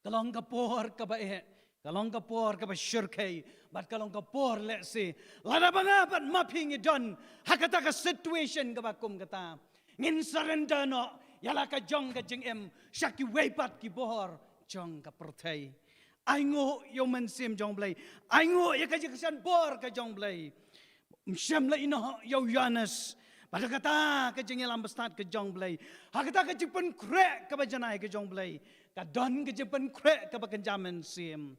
Ka long ka por kaba eh, ka long ka por kaba shyrkhei, bad ka long ka por lehse lada ba nga bad ma phi ngi don ha kata ka situation kaba kum kata, ngin surrender noh ïa la ka jong ka jingim sha kiwei pat ki bor jong ka pyrthei. Ai nguh ïa u Mynsiem jong U Blei. Ai nguh ïa ka jingkyrshan bor ka jong U Blei. Ym shym la ïehnoh ïa u Ïoannis. Bad ha kata ka jingïalam bastad ka jong U Blei, ha kata ka jingpynkhreh kaba janai ka jong U Blei, ka don ka jingpynkhreh kaba kynja mynsiem.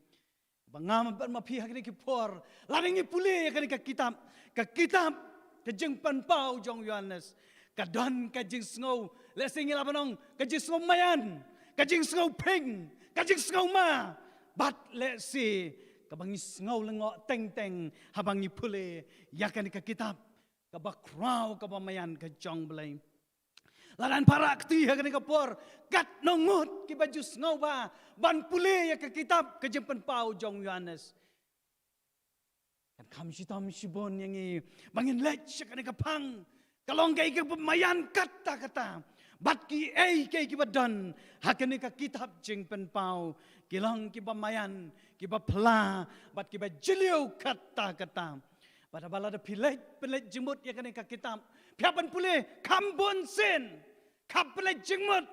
Ba nga bad ma phi ha kine ki por, lada ngi pule ïa kane ka kitab, ka kitab ka Jingpynpaw jong u Ïoannis, ka don ka jingsngew, lehse ngi lah ban ong, ka jingsngew maïan, ka jingsngew ping, ka jingsngew ma. Bad lehse kaba ngi sngew lyngngoh teng teng haba ngi pule ïa kane ka kitab kaba khraw kaba maïan ka jong U Blei. La dang para kti ha kane ka por, katno ngut kiba ju sngew ba ban pule ïa ka kitab ka Jingpynpaw jong u Ïoannis. Kan kham shitom shibun ïa ngi ba ngin leit sha kane ka phang. Ka long kaei kaba maïan katta katta. Bad kiei kiei kiba don ha kane ka kitab Jingpynpaw ki long kiba maïan, kiba pla, bad kiba jylliew katta katta. Bad haba lada phi leit pynleit jingmut ïa kane ka kitab, phi hap ban pule kham bun sien, kham pynleit jingmut.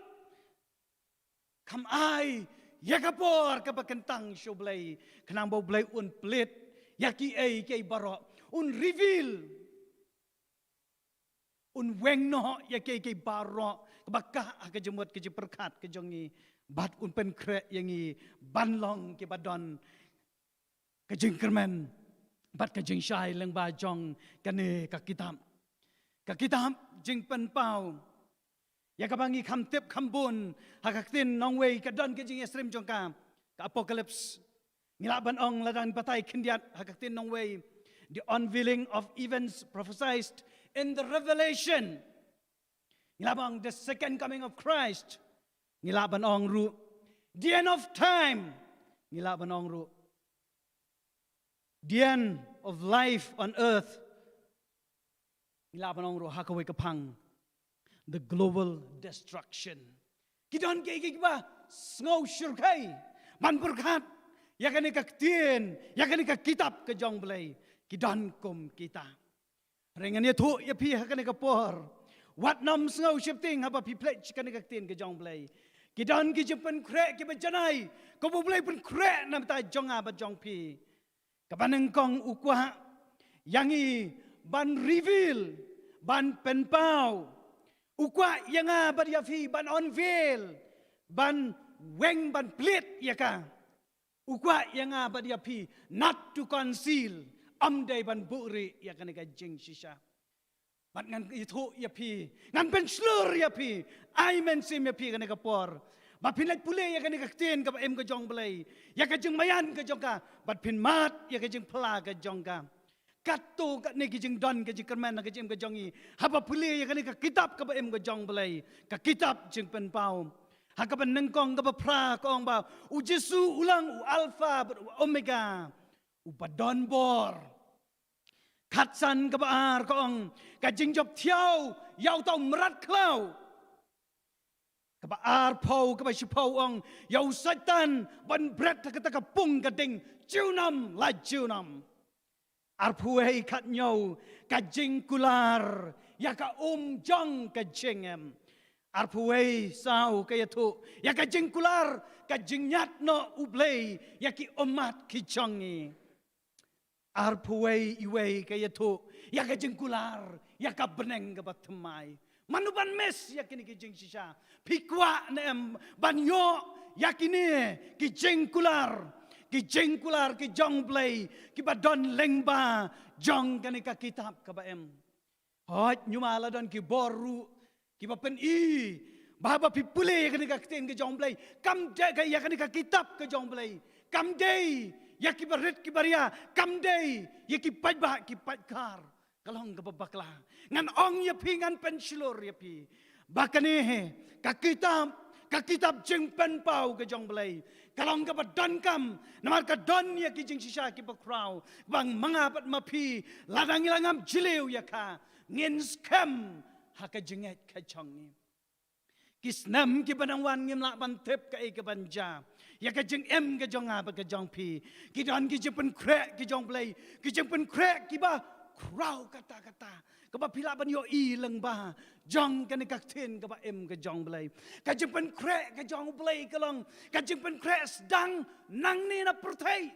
Kham ai ïa ka por kaba kyntang sha U Blei, khnang ba U Blei un plie ïa kiei kiei baroh, un reveal. un weng noh ïa kiei kiei baroh kaba kah ha ka jingmut ka jingpyrkhat ka jong ngi, bad un pynkhreh ïa ngi ban long kiba don ka jingkyrmen bad ka jingshai lyngba jong kane ka kitab. Ka kitab Jingpynpaw, ïa kaba ngi kham tip kham bun ha ka ktien nongwei, ka don ka jingïasyriem jong ka, ka Apocalypse. Ngi lah ban ong, lada ngi batai khyndiat ha ka ktien nongwei, the unveiling of events prophesied in the Revelation. Ngi lah ban ong the second coming of Christ. Ngi lah ban ong ruh the end of time. Ngi lah ban ong ruh the end of life on earth. Ngi lah ban ong ruh ha kawei ka phang, the global destruction. Ki don kiei kiei kiba sngew shyrkhei ban pyrkhat ïa kane ka ktien, ïa kane ka kitab ka jong U Blei. Ki don kum kita. Hynrei ngan ïathuh ïa phi ha kane ka por, wat nym sngew sheptieng haba phi plie ïa kane ka ktien ka jong U Blei. Ki don ki jingpynkhreh kiba janai kaba U Blei pynkhreh na ka bynta jong nga bad jong phi, kaba nyngkong u kwah ïa ngi ban reveal, ban pynpaw. U kwah ïa nga bad ïa phi ban unveil, ban weng, ban plie ïa ka. U kwah ïa nga bad ïa phi not to conceal, ym dei ban buhrieh ïa kane ka jingshisha. Bad ngan ïathuh ïa phi, ngan pynshlur ïa phi, ai mynsiem ïa phi kane ka por, ba phin leit pule ïa kane ka ktien kaba im ka jong U Blei, ïa ka jingmaïan ka jong ka, bad phin mad ïa ka jingphla ka jong ka. Katto katne ki jingdon ka jingkyrmen ha ka jingim ka jong ngi haba pule ïa kane ka kitab kaba im ka jong U Blei, ka kitab Jingpynpaw. Ha kaba nyngkong, kaba phra ka ong ba U Jisu u long u Alpha bad u Omega, uba don bor. Khatsan, kaba ar ka ong ka jingjop thiaw ïa uta u mrad khlaw. Kaba arphew, kaba shiphew ong ïa u Soitan ban bret ha kata ka pung ka ding junom la junom. Arphew wei, khathynñiew, ka jingkular ïa ka um jong ka jingim. Arphew wei saw, ka ïathuh ïa ka jingkular, ka jingñiad noh U Blei ïa ki ummat ki jong ngi. Arphew wei, iwei, ka ïathuh ïa ka jingkular ïa ka bneng kaba thymmai. Mano ban miss ïa kine ki jingshisha? Phi kwah ne em ban ïoh ïa kine ki jingkular, ki jingkular ki jong U Blei kiba don lyngba jong kane ka kitab kaba im? Hooid, ñiuma la don ki bor ruh kiba pyni ba haba phi pule ïa kane ka ktien ka jong U Blei, kam dei ka, ïa kane ka kitab ka jong U Blei, kam dei ïa kiba rit kiba ria, kam dei ïa ki paidbah ki paidkhar. Ka long kaba bakla. Ngan ong ïa phi, ngan pynshlur ïa phi ba kane ka kitab, ka kitab Jingpynpaw ka jong U Blei, ka long kaba donkam, namar ka don ïa ki jingshisha kiba khraw, ba ma nga bad ma phi, lada ngi la ngam jylliew ïa ka, ngin skhem ha ka jingngeit ka jong ngi. Ki snem kiba nang wan ngim lah ban tip kaei kaban jia ïa ka jingim ka jong nga bad ka jong phi. Ki don ki jingpynkhreh ki jong U Blei, ki jingpynkhreh kiba khraw katta katta, kaba phi lah ban ïohi lyngba jong kane ka ktien kaba im ka jong U Blei. Ka jingpynkhreh ka jong U Blei ka long ka jingpynkhreh sdang nangne na pyrthei.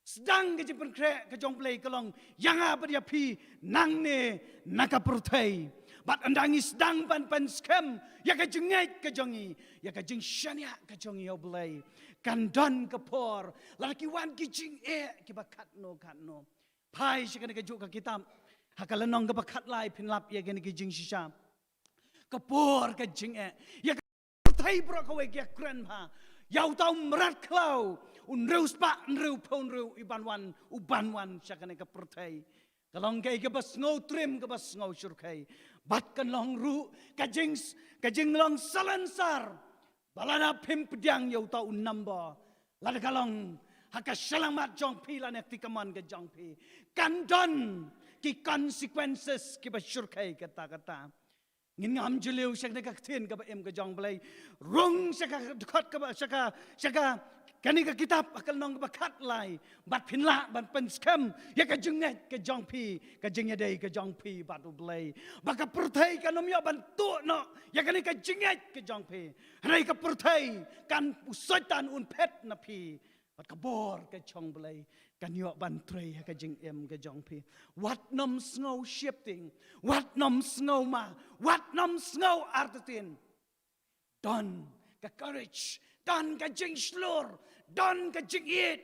Sdang ka jingpynkhreh ka jong U Blei ka long ïa nga bad ïa phi nangne na ka pyrthei. Bad ynda ngi sdang ban pynskhem ïa ka jingngeit ka jong ngi, ïa ka jingshaniah ka jong ngi ïa U Blei, kan don ka por lada ki wan ki jingeh kiba katno katno. Phai sha kane kajuh ka kitab, ha ka lynnong kaba khatlai phin lap ïa kane ka jingshisha. Ka por ka jingeh, ïa ka pyrthei baroh kawei ki ïakren bha ïa uta u mrad khlaw, u hynriew spah hynriewphew hynriew, u ban wan, u ban wan sha kane ka pyrthei. Ka long kaei kaba sngew triem, kaba sngew shyrkhei. Bad kan long ruh ka jing, ka jinglong salonsar ba lada phim pdiang ïa uta u number, lada ka long ha ka shyllangmat jong phi lane kti kamon ka jong phi, kan don ki consequences kiba shyrkhei katta katta. Ngin ngam jylliew sha kane ka ktien kaba im ka jong U Blei. Rung sha ka dkhot kaba, sha ka, sha ka, kane ka kitab ha ka lynnong kaba khatlai, bad phin lah ban pynskhem ïa ka jingngeit ka jong phi, ka jingïadei ka jong phi bad U Blei, ba ka pyrthei kan ym ïoh ban tuh noh ïa kane ka jingngeit ka jong phi. Hynrei ka pyrthei kan, u Soitan un phet na phi. Bad ka bor ka jong U Blei Kan ïoh ban trei ha ka jingim ka jong phi. Wat nym sngew sheptieng. Wat nym sngew ma. Wat nym sngew artatien. Don ka courage. Don ka jingshlur. Don ka jingïeit.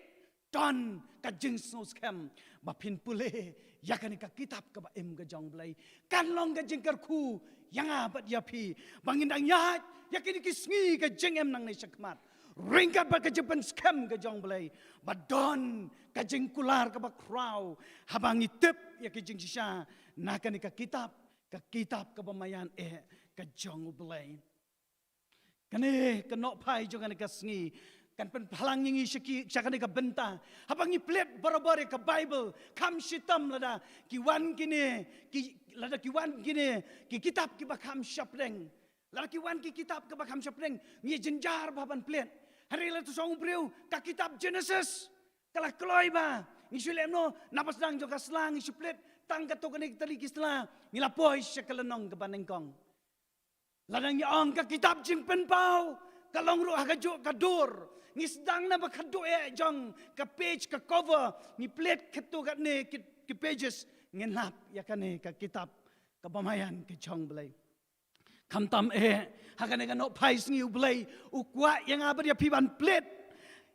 Don ka jingsngewskhem. Ba phin pule ïa kane ka kitab kaba im ka jong Blei. Kan long ka jingkyrkhu ïa nga bad ïa phi. Ba ngin dang ïaid ïa kine ki sngi ka jingim nangne shakhmat. Ryngkat bad ka jingpynskhem ka jong Blei. Ba don ka jingkular kaba khraw. Haba ngi tip ïa ki jingshisha na kane ka kitab. Ka kitab kaba maïan eh ka jong U Blei. Kane ka nohphai jong kane ka sngi kan pynpaw lang ïa ngi sha ki, sha kane ka bynta. Haba ngi plie barabor ïa ka Baibl, kham shitom lada ki wan kine, ki, lada ki wan kine ki kitab kiba kham shapdeng. Lada ki wan ki kitab kiba kham shapdeng, ngi jynjar bha ban plie. Hynrei lada to shong u briew, ka kitab Genesis ka la kloi bha. Ngi shu leh noh, na ba sdang jong ka sla ngi shu plie tang katto katne tylli ki sla, ngi la poi sha ka lynnong kaba nyngkong. Lada ngi ong ka kitab Jingpynpaw ka long ruh ha kajuh ka dur. Ngi sdang na ba khatduh eh jong ka page, ka cover, ngi plie katto katne ki, ki pages, ngin lap ïa kane ka kitab kaba maïan ka jong Blei. Khamtam eh, ha kane ka nohphai sngi U Blei u kwah ïa nga bad ïa phi ban plie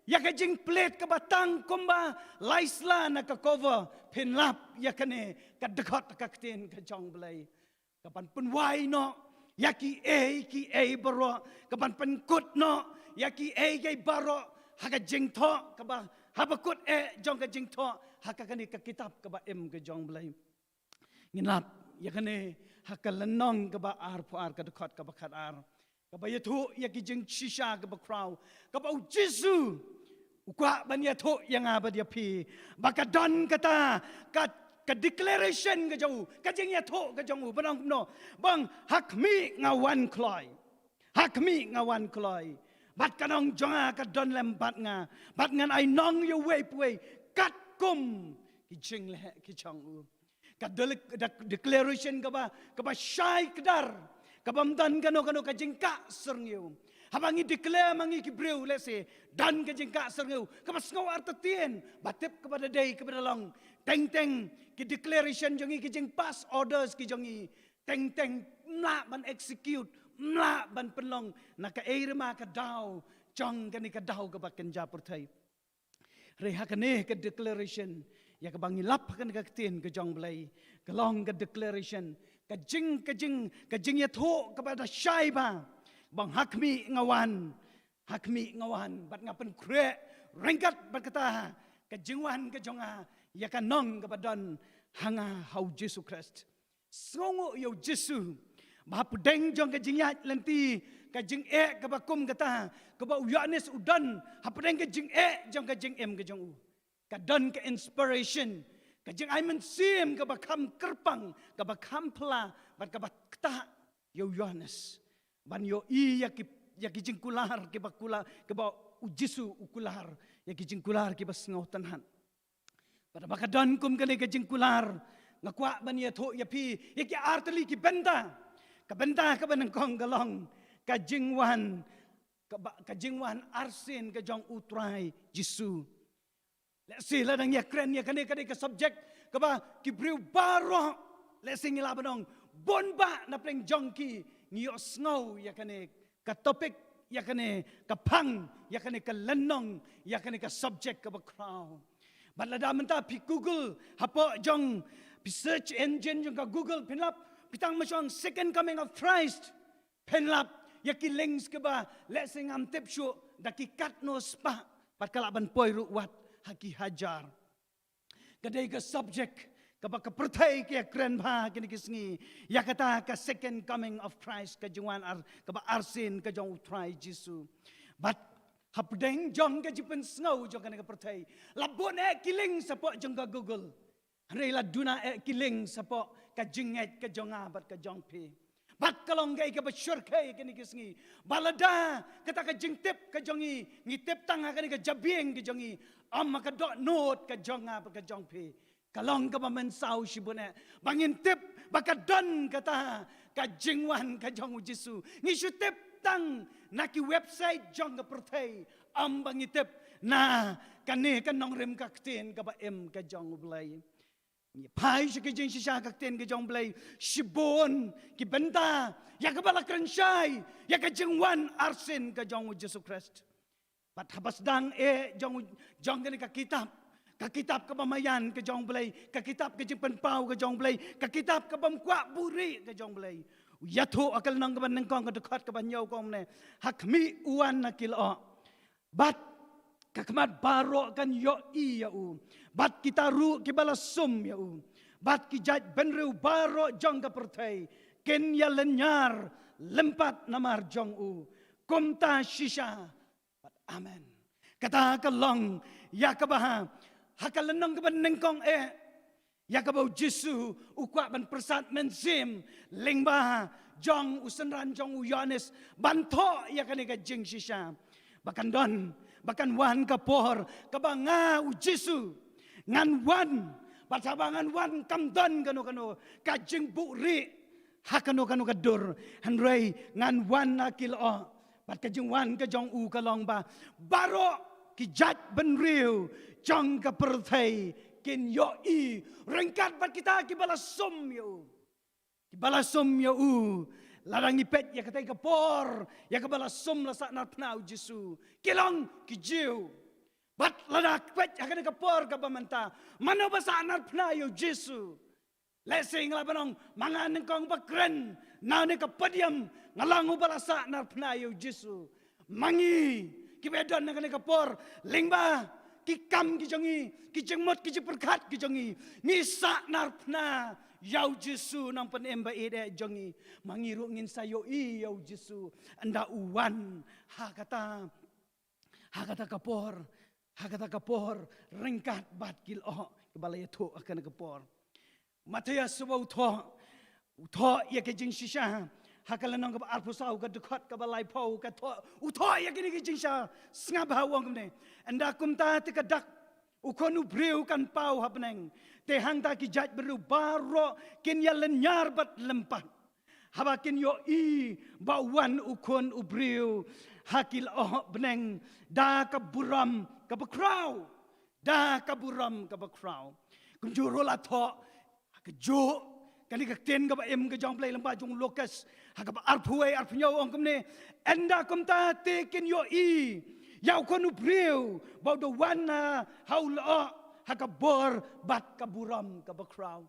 ïa ka jingplie kaba tang kumba lai sla na ka cover, phin lap ïa kane ka dkhot ka ktien ka jong Blei. Ka ban pynwai noh ïa kiei kiei baroh, ka ban pynkut noh ïa kiei kiei baroh ha ka jingthoh, kaba, haba kut eh jong ka jingthoh ha ka kane ka kitab kaba im ka jong Blei. Ngin lap ïa kane ha ka lynnong kaba arphew ar, ka dkhot kaba khatar, kaba ïathuh ïa ki jingshisha kiba khraw, kaba U Jisu u kwah ban ïathuh ïa nga bad ïa phi. Ba ka don kata ka, ka declaration ka jong u, ka jingïathuh ka jong u, ba ong kumno? Ba ong, ha khmih nga wan kloi. Ha khmih nga wan kloi. Bad ka nong jong nga ka don lem bad nga. Bad ngan ai nong ïa uwei pa uwei katkum ki jingleh ki jong u. Ka de-, de-, declaration kaba, kaba shai kdar, kaba ym don kano kano ka jingkah syrngiew. Haba ngi declare ma ngi ki briew, let's say, don ka jingkah syrngiew, kaba sngew artatien, ba tip kaba da dei kaba da long. Teng teng ki declaration jong ngi, ki jingpass orders ki jong ngi, teng teng ym lah ban execute, ym lah ban pynlong na kaei ruh ma ka daw jong kane ka daw kaba kynja pyrthei. Hynrei ha kane ka declaration, ïa kaba ngi lap ha kane ka ktien ka jong Blei, ka long ka declaration, ka jing, ka jing, ka jingïathuh kaba da shai bha. Ba ong ha khmih nga wan, ha khmih nga wan, bad nga pynkhreh ryngkat bad kata ka jingwan ka jong nga ïa ka nong kaba don ha nga ha U Jisu Khrist. Sngewnguh ïa U Jisu. Ba hapdeng jong ka jingïaid lynti, ka jingeh kaba kum kata, kaba u Ïoannis u don, hapdeng ka jingeh jong ka jingim ka jong u, ka don ka inspiration, ka jingai mynsiem kaba kham kyrpang, kaba kham pla, bad kaba ktah ïa u Ïoannis ban ïohi ïa ki, ïa ki jingkular kiba kular, kaba U Jisu u kular, ïa ki jingkular kiba sngewtynnat. Bad haba ka don kum kane ka jingkular, nga kwah ban ïathuh ïa phi ïa ki artylli ki bynta. Ka bynta kaba nyngkong ka long ka jingwan, kaba, ka jingwan arsien ka jong U Trai Jisu. Let's say, lada ngi ïakren ïa kane ka dei ka subject kaba ki briew baroh, let's say, ngi lah ban ong bun bah na pdeng jong ki ngi ïohsngew ïa kane ka topic, ïa kane ka phang, ïa kane ka lynnong, ïa kane ka subject kaba khraw. Bad lada mynta phi Google hapoh jong, phi search engine jong ka Google, phin lap, phi tang ma shong Second Coming of Christ, phin lap ïa ki links kiba, let's say, ngam tip shuh da ki katno spah, bad ka lah ban poi ruh wat ha ki hajar. Ka dei ka subject kaba ka pyrthei ka ïakren bha kine ki sngi ïa kata ka Second Coming of Christ, ka jingwan ar, kaba arsien ka jong U Trai Jisu. Bad hapdeng jong ka jingpynsngew jong kane ka pyrthei, la bun eh ki links hapoh jong ka Google. Hynrei la duna eh ki links hapoh ka jingngeit ka jong nga bad ka jong phi. Bad ka long kaei kaba shyrkhei kine ki sngi, ba lada kata ka jingtip ka jong ngi, ngi tip tang ha kane ka jabieng ka jong ngi, ym ha ka dohnud ka jong nga bad ka jong phi. Ka long kaba mynsaw shibun eh ba ngin tip ba ka don kata ka jingwan ka jong U Jisu. Ngi shu tip tang na ki website jong ka pyrthei, ym ba ngi tip na kane ka nongrim ka ktien kaba im ka jong U Blei. Ngi phai sha ka jingshisha ka ktien ka jong U Blei, shibun ki bynta ïa kaba la kren shai ïa ka jingwan arsien ka jong U Jisu Khrist. Bad haba sdang eh jong, jong kane ka kitab, ka kitab kaba maïan ka jong U Blei, ka kitab ka jingpynpaw ka jong U Blei, ka kitab ka bym kwah buhrieh ka jong U Blei. U ïathuh ha ka lynnong kaba nyngkong, ka dkhot kaba hynñiew, ong kumne: Ha khmih u wan na ki lyoh, bad ka khmat baroh kan ïohi ïa u, bad kita ruh kiba la sum ïa u, bad ki jaitbynriew baroh jong ka pyrthei kin ïalynñiar lympat namar jong u. Kumta shisha. Bad amen. Kata ka long ïa kaba ha, ha ka lynnong kaba nyngkong eh, ïa kaba U Jisu u kwah ban pyrsad mynsiem lyngba jong u synran jong u Ïoannis ban thoh ïa kane ka jingshisha. Ba kan don, ba kan wan ka por kaba nga U Jisu ngan wan, bad haba ngan wan kam don kano kano ka jingbuhrieh ha kano kano ka dur. Hynrei ngan wan na ki lyoh, bad ka jingwan ka jong u ka long ba baroh ki jaitbynriew jong ka pyrthei kin ïohi ryngkat bad kita kiba la sum ïa u. Kiba la sum ïa u. Lada ngi peit ïa katei ka por ïa kaba la sum, la sahnarphna U Jisu, ki long ki Jiw. Bad lada peit ha kane ka por kaba mynta, mano ba sahnarphna ïa U Jisu? Lehse nga lah ban ong, ma nga nyngkong ba kren na kane ka podium, nga long uba la sahnarphna ïa U Jisu. Ma ngi kiba don ha kane ka por, lyngba ki kam ki jong ngi, ki jingmut, ki jingpyrkhat ki jong ngi, ngi sahnarphna ïa U Jisu, Nongpynim ba ïeit eh jong ngi. Ma ngi ruh ngin sa ïohi ïa U Jisu ynda u wan ha kata, ha kata ka por, ha kata ka por ryngkat bad ki lyoh kiba la ïathuh ha kane ka por. Mathaios uba u thoh, u thoh ïa ka jingshisha ha ka lynnong kaba arphew saw, ka dkhot kaba laiphew, ka thoh, u thoh ïa kine ki jingshisha. Sngap, ha u ong kumne: Ynda kumta te ka dak U Khun u briew kan paw ha bneng, te hangta ki jaitbynriew baroh kin ïalynñiar bad lympat, haba kin ïohi ba wan U Khun u briew ha ki lyoh bneng da ka burom kaba khraw. Da ka burom kaba khraw. Kumjuh ruh la thoh ha kajuh kane ka ktien kaba im ka jong U Blei lyngba jong u Lukas, ha kaba arphew wei, arphew hynñiew, ong kumne: Ynda kumta te kin ïohi ïa U Khun u briew ba u da wan ha u lyoh ha ka bor bad ka burom kaba khraw.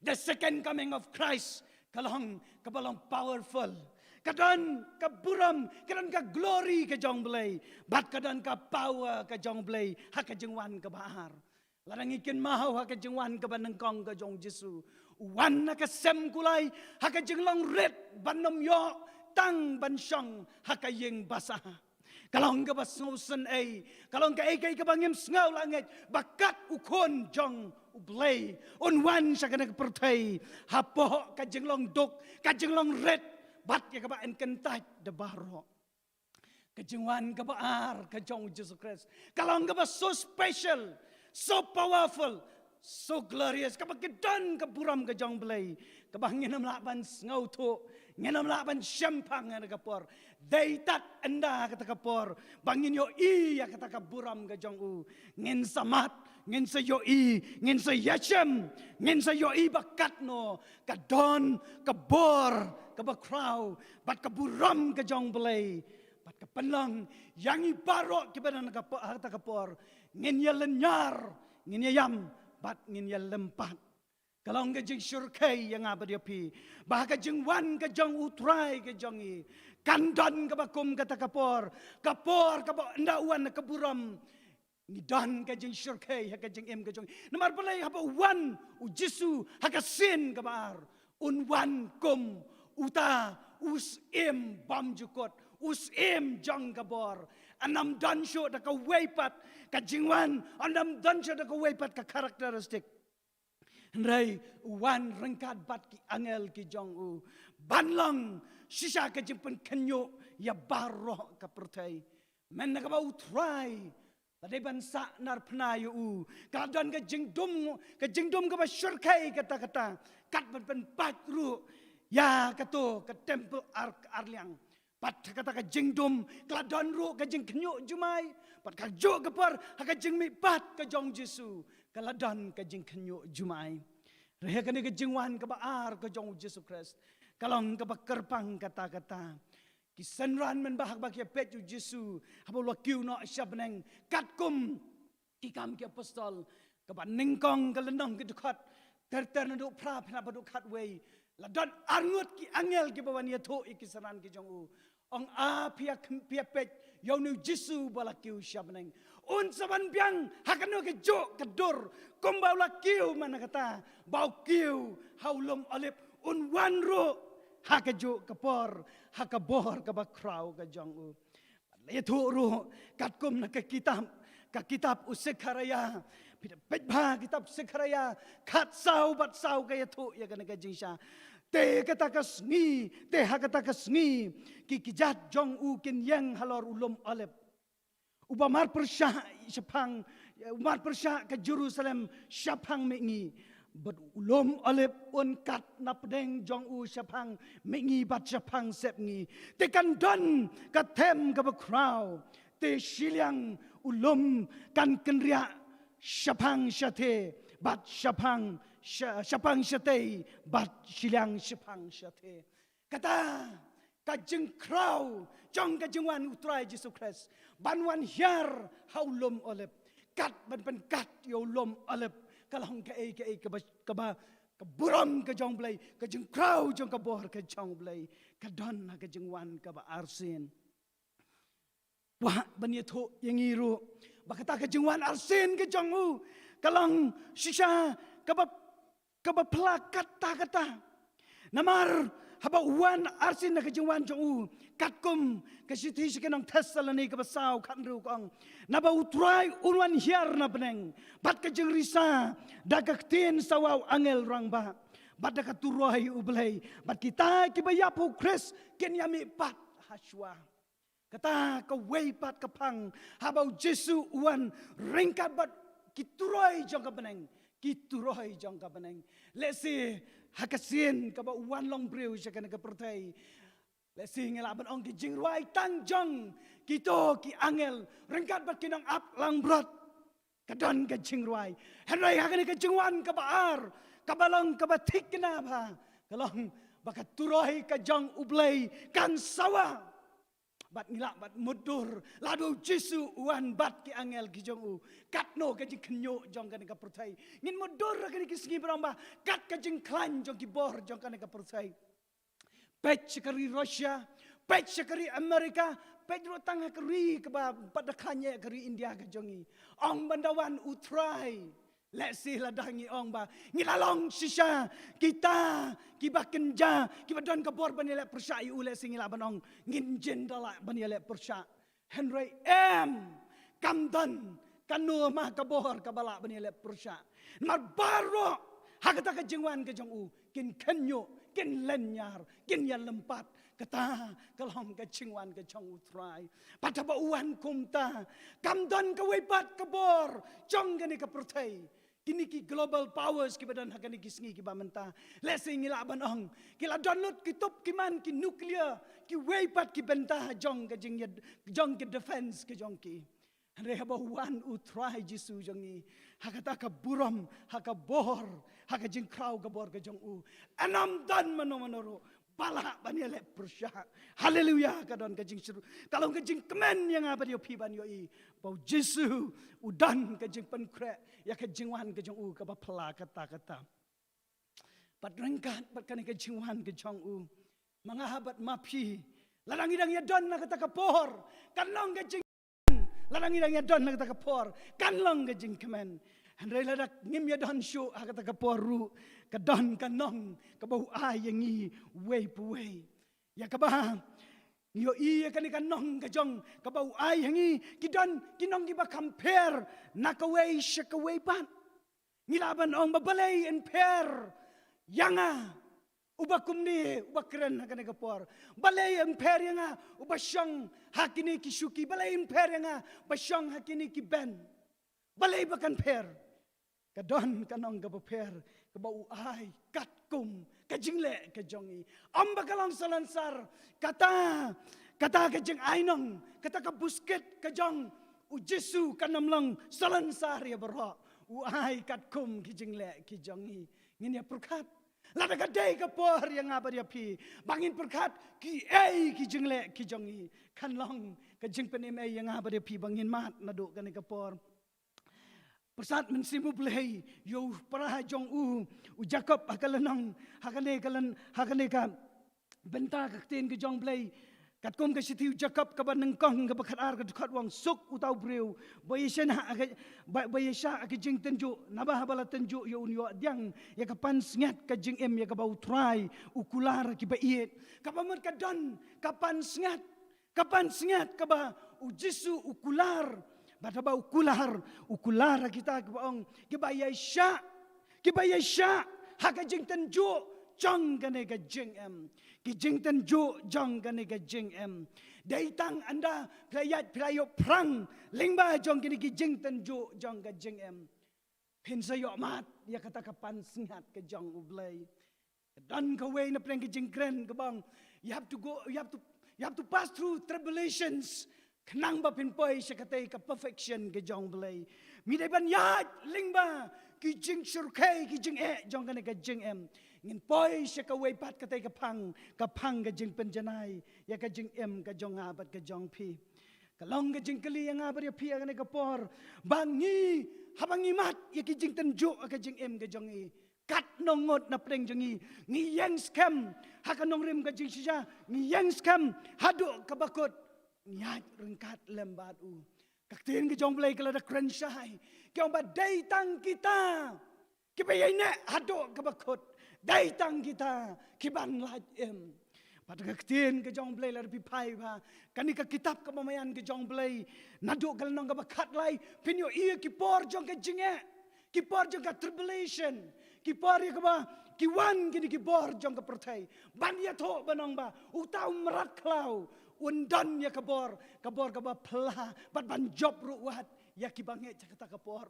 The second coming of Christ ka long kaba long powerful. Ka don ka burom, ka don ka glory ka jong U Blei, bad ka don ka power ka jong U Blei ha ka jingwan kaba ar. Lada ngi kynmaw ha ka jingwan kaba nyngkong ka jong U Jisu, u wan ha ka sem kulai, ha ka jinglong rit ban ym ïoh tang ban shong ha ka ïing basa. Ka long kaba sngewsynei, ka long kaei kaei kaba ngim sngew lah ngeit ba kat U Khun jong U Blei un wan sha kane ka pyrthei hapoh ka jinglong duk, ka jinglong rit, bad ïa kaba yn kyntait da baroh. Ka jingwan kaba ar ka jong U Jisu Khrist ka long kaba so special, so powerful, so glorious, kaba ki don ka burom ka jong U Blei, kaba ngin ym lah ban sngewthuh, ngin ym lah ban shemphang ha kata ka por. Dei tad ynda kata ka por ba ngin ïohi ïa kata ka burom ka jong u, ngin sa mad, ngin sa ïohi, ngin sa ïashem, ngin sa ïohi ba katno ka don ka bor kaba khraw bad ka burom ka jong U Blei. Bad ka pynlong ïa ngi baroh kiba don ha kata ka por, ngin ïalynñiar, ngin ïaïam, bad ngin ïalympat. Ka long ka jingshyrkhei ïa nga bad ïa phi ba ha ka jingwan ka jong U Trai ka jong ngi kan don kaba kum kata ka por, ka por kaba ynda u wan ha ka burom, ngi don ka jingshyrkhei ha ka jingim ka jong ngi. Namar balei? Haba u wan U Jisu ha ka sien kaba ar, un wan kum uta u Syiem bymjukut, u Syiem jong ka bor. Ym don shuh da kawei pat ka jingwan, ym don shuh da kawei pat ka characteristic. Hynrei u wan ryngkat bad ki angel ki jong u ban long shisha ka jingpynkhynñiuh ïa baroh ka pyrthei. Mynta kaba U Trai ba dei ban sahnarphna ïa u, ka don ka jingdum, ka jingdum kaba shyrkhei katta katta, kat ban pynpait ruh ïa kato ka temple ar, arliang. Bad ha kata ka jingdum ka la don ruh ka jingkhynñiuh jumai. Bad ka juh ka por ha ka jingmihpat ka jong Jisu ka la don ka jingkhynñiuh jumai. Re ha kane ka jingwan kaba ar ka jong u Jisu Khrist ka long kaba kyrpang katta katta. Ki synran mynba haba ki ïa peit ïa u Jisu haba u la kiew noh sha bneng, katkum Ki Kam ki Apostol, kaba nyngkong ka lynnong, ki dkhot ter ter naduh phra pynban haduh khatwei, la don arngut ki angel kiba wan ïathuh ïa ki synran ki jong u. Ong, a phi ïa khm-, phi ïa peit ïa une u Jisu ba la kiew sha bneng. Un sa wan biang ha kano ka juh ka dur kumba u la kiew mynta kata ba u kiew ha u lum Olib. Un wan ruh ha ka juh ka por, ha ka bor kaba khraw ka jong u. La ïathuh ruh katkum na ka kitab, ka kitab u Sekharaiah. Phi da peit bha kitab Sekharaiah khatsaw bad saw ka ïathuh ïa kane ka jingshisha. Te kata ka sngi, te ha kata ka sngi, ki kjat jong u kin ïeng halor u lum Olib, uba mar pyrshah shaphang, uba mar pyrshah ka Jerusalem shaphang mihngi. Bad u lum Olib un kat napdeng jong u shaphang mihngi bad shaphang sepngi. Te kan don ka them kaba khraw. Te shiliang u lum kan kynriah shaphang shatei bad shaphang sha-, shaphang shatei bad shiliang shaphang shatei. Kata ka jingkhraw jong ka jingwan u Trai Jisu Khrist ban wan hiar ha u lum Olib, kat ban pynkat ïa u lum Olib, ka long kaei kaei kaba, kaba, ka burom ka jong u Blei, ka jingkhraw jong ka bor ka jong u Blei, ka don ha ka jingwan kaba arsien. Wah, ban ïathuh ïa ngi ruh ba kata ka jingwan arsien ka jong u ka long shisha kaba, kaba phylla katta katta. Namar haba u wan arsien na ka jingwan jong u, katkum ka shithi sha ki nong Thessaloni kaba saw khathynriew ka ong, naba u Trai un wan hiar na bneng bad ka jingrisa da ka ktien sawa u angel rangbah bad da ka turoi u Blei, bad kita kiba ïap ha u Khrist kin ïamihpat ha shuwa. Kata kawei pat ka phang haba u Jisu u wan ryngkat bad ki turoi jong ka bneng, ki turoi jong ka bneng. Lehse ha ka sien kaba u wan long briew sha kane ka pyrthei, lehse ngi lah ban ong ki jingrwai tang jong kito ki angel ryngkat bad ki nongap langbrot, ka don ka jingrwai. Hynrei ha kane ka jingwan kaba ar, kaba long kaba thikna bha, ka long ba ka turoi ka jong u Blei kan sawa. Bad ngi lah ban mutdur lada u Jisu u wan bad ki angel ki jong u, katno ka jingkhynñiuh jong kane ka pyrthei. Ngin mutdur ha kine ki sngi ba long ba kat ka jingkhlaiñ jong ki bor jong kane ka pyrthei. Peit sha ka ri Russia, peit sha ka ri America, peit ruh tang ha ka ri kaba pat da khlaiñ eh, ka ri India ka jong ngi. Ong ban da wan u Trai, lehse lada ngi ong ba ngi la long shisha kita kiba kynja, kiba don ka bor ban ïaleh pyrshah ïa u, lehse ngi lah ban ong ngin jin da lah ban ïaleh pyrshah. Hynrei em, kam don kano ma ka bor kaba lah ban ïaleh pyrshah. Namar baroh ha kata ka jingwan ka jong u kin khynñiuh, kin lynñiar, kin ïalympat. Kata ka long ka jingwan ka jong u Trai. Bad haba u wan kumta, kam don kawei pat ka bor jong kane ka pyrthei. Kine ki global powers kiba don ha kane ki sngi kiba mynta, lehse ngi lah ban ong ki la don lut ki tup ki man ki nuclear, kiwei pat ki bynta jong ka jing, jong ka defense ka jong ki. Hynrei haba u wan u Trai Jisu jong ngi, ha kata ka burom, ha ka bor, ha ka jingkhraw ka bor ka jong u, ym don mano mano ruh ba lah ban ïaleh pyrshah. Haleluya, ka don ka jingshitom, ka long ka jingkmen ïa nga bad ïa phi ban ïohi ba u Jisu u don ka jingpynkhreh ïa ka jingwan ka jong u kaba phylla katta katta. Bad ryngkat bad kane ka jingwan ka jong u, ma nga bad ma phi, lada ngi dang ïadon na kata ka por, kan long ka jing lada ngi dang ïadon na kata ka por, kan long ka jingkmen. Hynrei lada ngim ïadon shuh ha kata ka por ruh, ka don ka nong kaba u ai ïa ngi uwei pa uwei. Ïa kaba ngi ïohi ïa kane ka nong ka jong kaba u ai ha ngi, ki don ki nong kiba kham pher na kawei sha kawei pat. Ngi lah ban ong ba balei yn pher ïa nga uba kumne, uba kren ha kane ka por? Balei yn pher ïa nga uba shong ha kine ki shuki? Balei yn pher ïa nga ba shong ha kine ki bench? Balei ba kan pher? Ka don ka nong kaba pher kaba u ai katkum ka jingleh ka jong ngi. Ym ba ka long salonsar, kata Kata ka jingainong, kata ka buskit ka jong u Jisu kan ym long salonsar ïa baroh. U ai katkum ki jingleh ki jong ngi. Ngin ïa pyrkhat. Lada ka dei ka por ïa nga bad ïa phi ba ngin pyrkhat kiei ki jingleh ki jong ngi, kan long ka jingpynim ei ïa nga bad ïa phi ba ngin mad naduh kane ka por. Pyrsad Mynsiem U Blei ïa u para jong u, u Jakob, ha ka lynnong, ha kane ka lyn, ha kane ka bynta ka ktien ka jong U Blei. Katkum ka shithi u Jakob kaba nyngkong kaba khatar ka dkhot, u ong: Suk uta u briew ba ïashah ha ka, ba, ba ïashah ha ka jingtynjuh, naba haba la tynjuh ïa un ïoh pdiang ïa ka pansngiat ka jingim ïa kaba U Trai u kular ha kiba ïeit. Kaba mut ka don ka pansngiat, ka pansngiat kaba u Jisu u kular. Bad haba u kular, u kular ha kita kiba ong, kiba ïashah, kiba ïashah ha ka jingtynjuh jong kane ka jingim. Ki jingtynjuh jong kane ka jingim. Dei tang ynda phi la ïaid, phi la ïoh phrang lyngba jong kine ki jingtynjuh jong ka jingim, phin sa ïoh mad ïa kata ka pansngiat ka jong U Blei. Ka don kawei na pdeng ka jingkren kaba ong, you have to go, you have to, you have to pass through tribulations khnang ba phin poi sha katei ka perfection ka jong U Blei. Mi dei ban ïaid lyngba ki jingshyrkhei, ki jingeh jong kane ka jingim. Ngin poi sha kawei pat katei ka phang, ka phang ka jingpynjanai ïa ka jingim ka jong nga bad ka jong phi. Ka long ka jingkylli ïa nga bad ïa phi ha kane ka por, ba ngi, haba ngi mad ïa ki jingtynjuh ha ka jingim ka jong ngi, katno ngut na pdeng jong ngi ngi ïeng skhem ha ka nongrim ka jingshisha, ngi ïeng skhem haduh kaba kut, ngi ïaid ryngkat lem bad u? Ka ktien ka jong U Blei ka la da kren shai, ka ong ba dei tang kita kiba ïaineh haduh kaba kut, dei tang kita kiban lait im. Bad ka ktien ka jong U Blei, lada phi phai bha kane ka kitab kaba maïan ka jong U Blei, naduh ka lynnong kaba khatlai, phin ïohi ïa ki por jong ka jingeh, ki por jong ka tribulation, ki por ïa kaba ki wan kine ki bor jong ka pyrthei ban ïathuh ban ong ba uta u mrad khlaw un don ïa ka bor, ka bor kaba phylla, bad ban jop ruh wat ïa kiba ngeit ha kata ka por.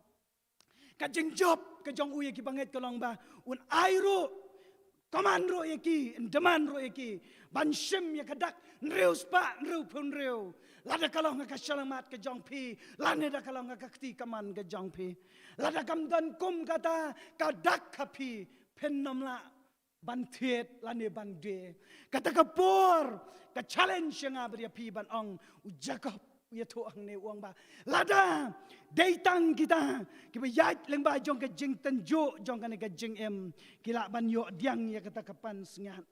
Ka jingjop ka jong u ïa kiba ngeit ka long ba un ai ruh, command ruh ïa ki, demand ruh ïa ki ban shim ïa ka dak hynriew spah hynriewphew hynriew, lada ka long ha ka shyllangmat ka jong phi, lane da ka long ha ka kti kamon ka jong phi. Lada kam don kum kata ka dak ha phi, phin ym lah ban thied lane ban die. Kata ka por ka challenge ïa nga bad ïa phi ban ong, u Jakob u ïathuh hangne, u ong ba lada dei tang kita kiba ïaid lyngba jong ka jingtynjuh jong kane ka jingim, ki lah ban ïoh pdiang ïa kata ka pansngiat.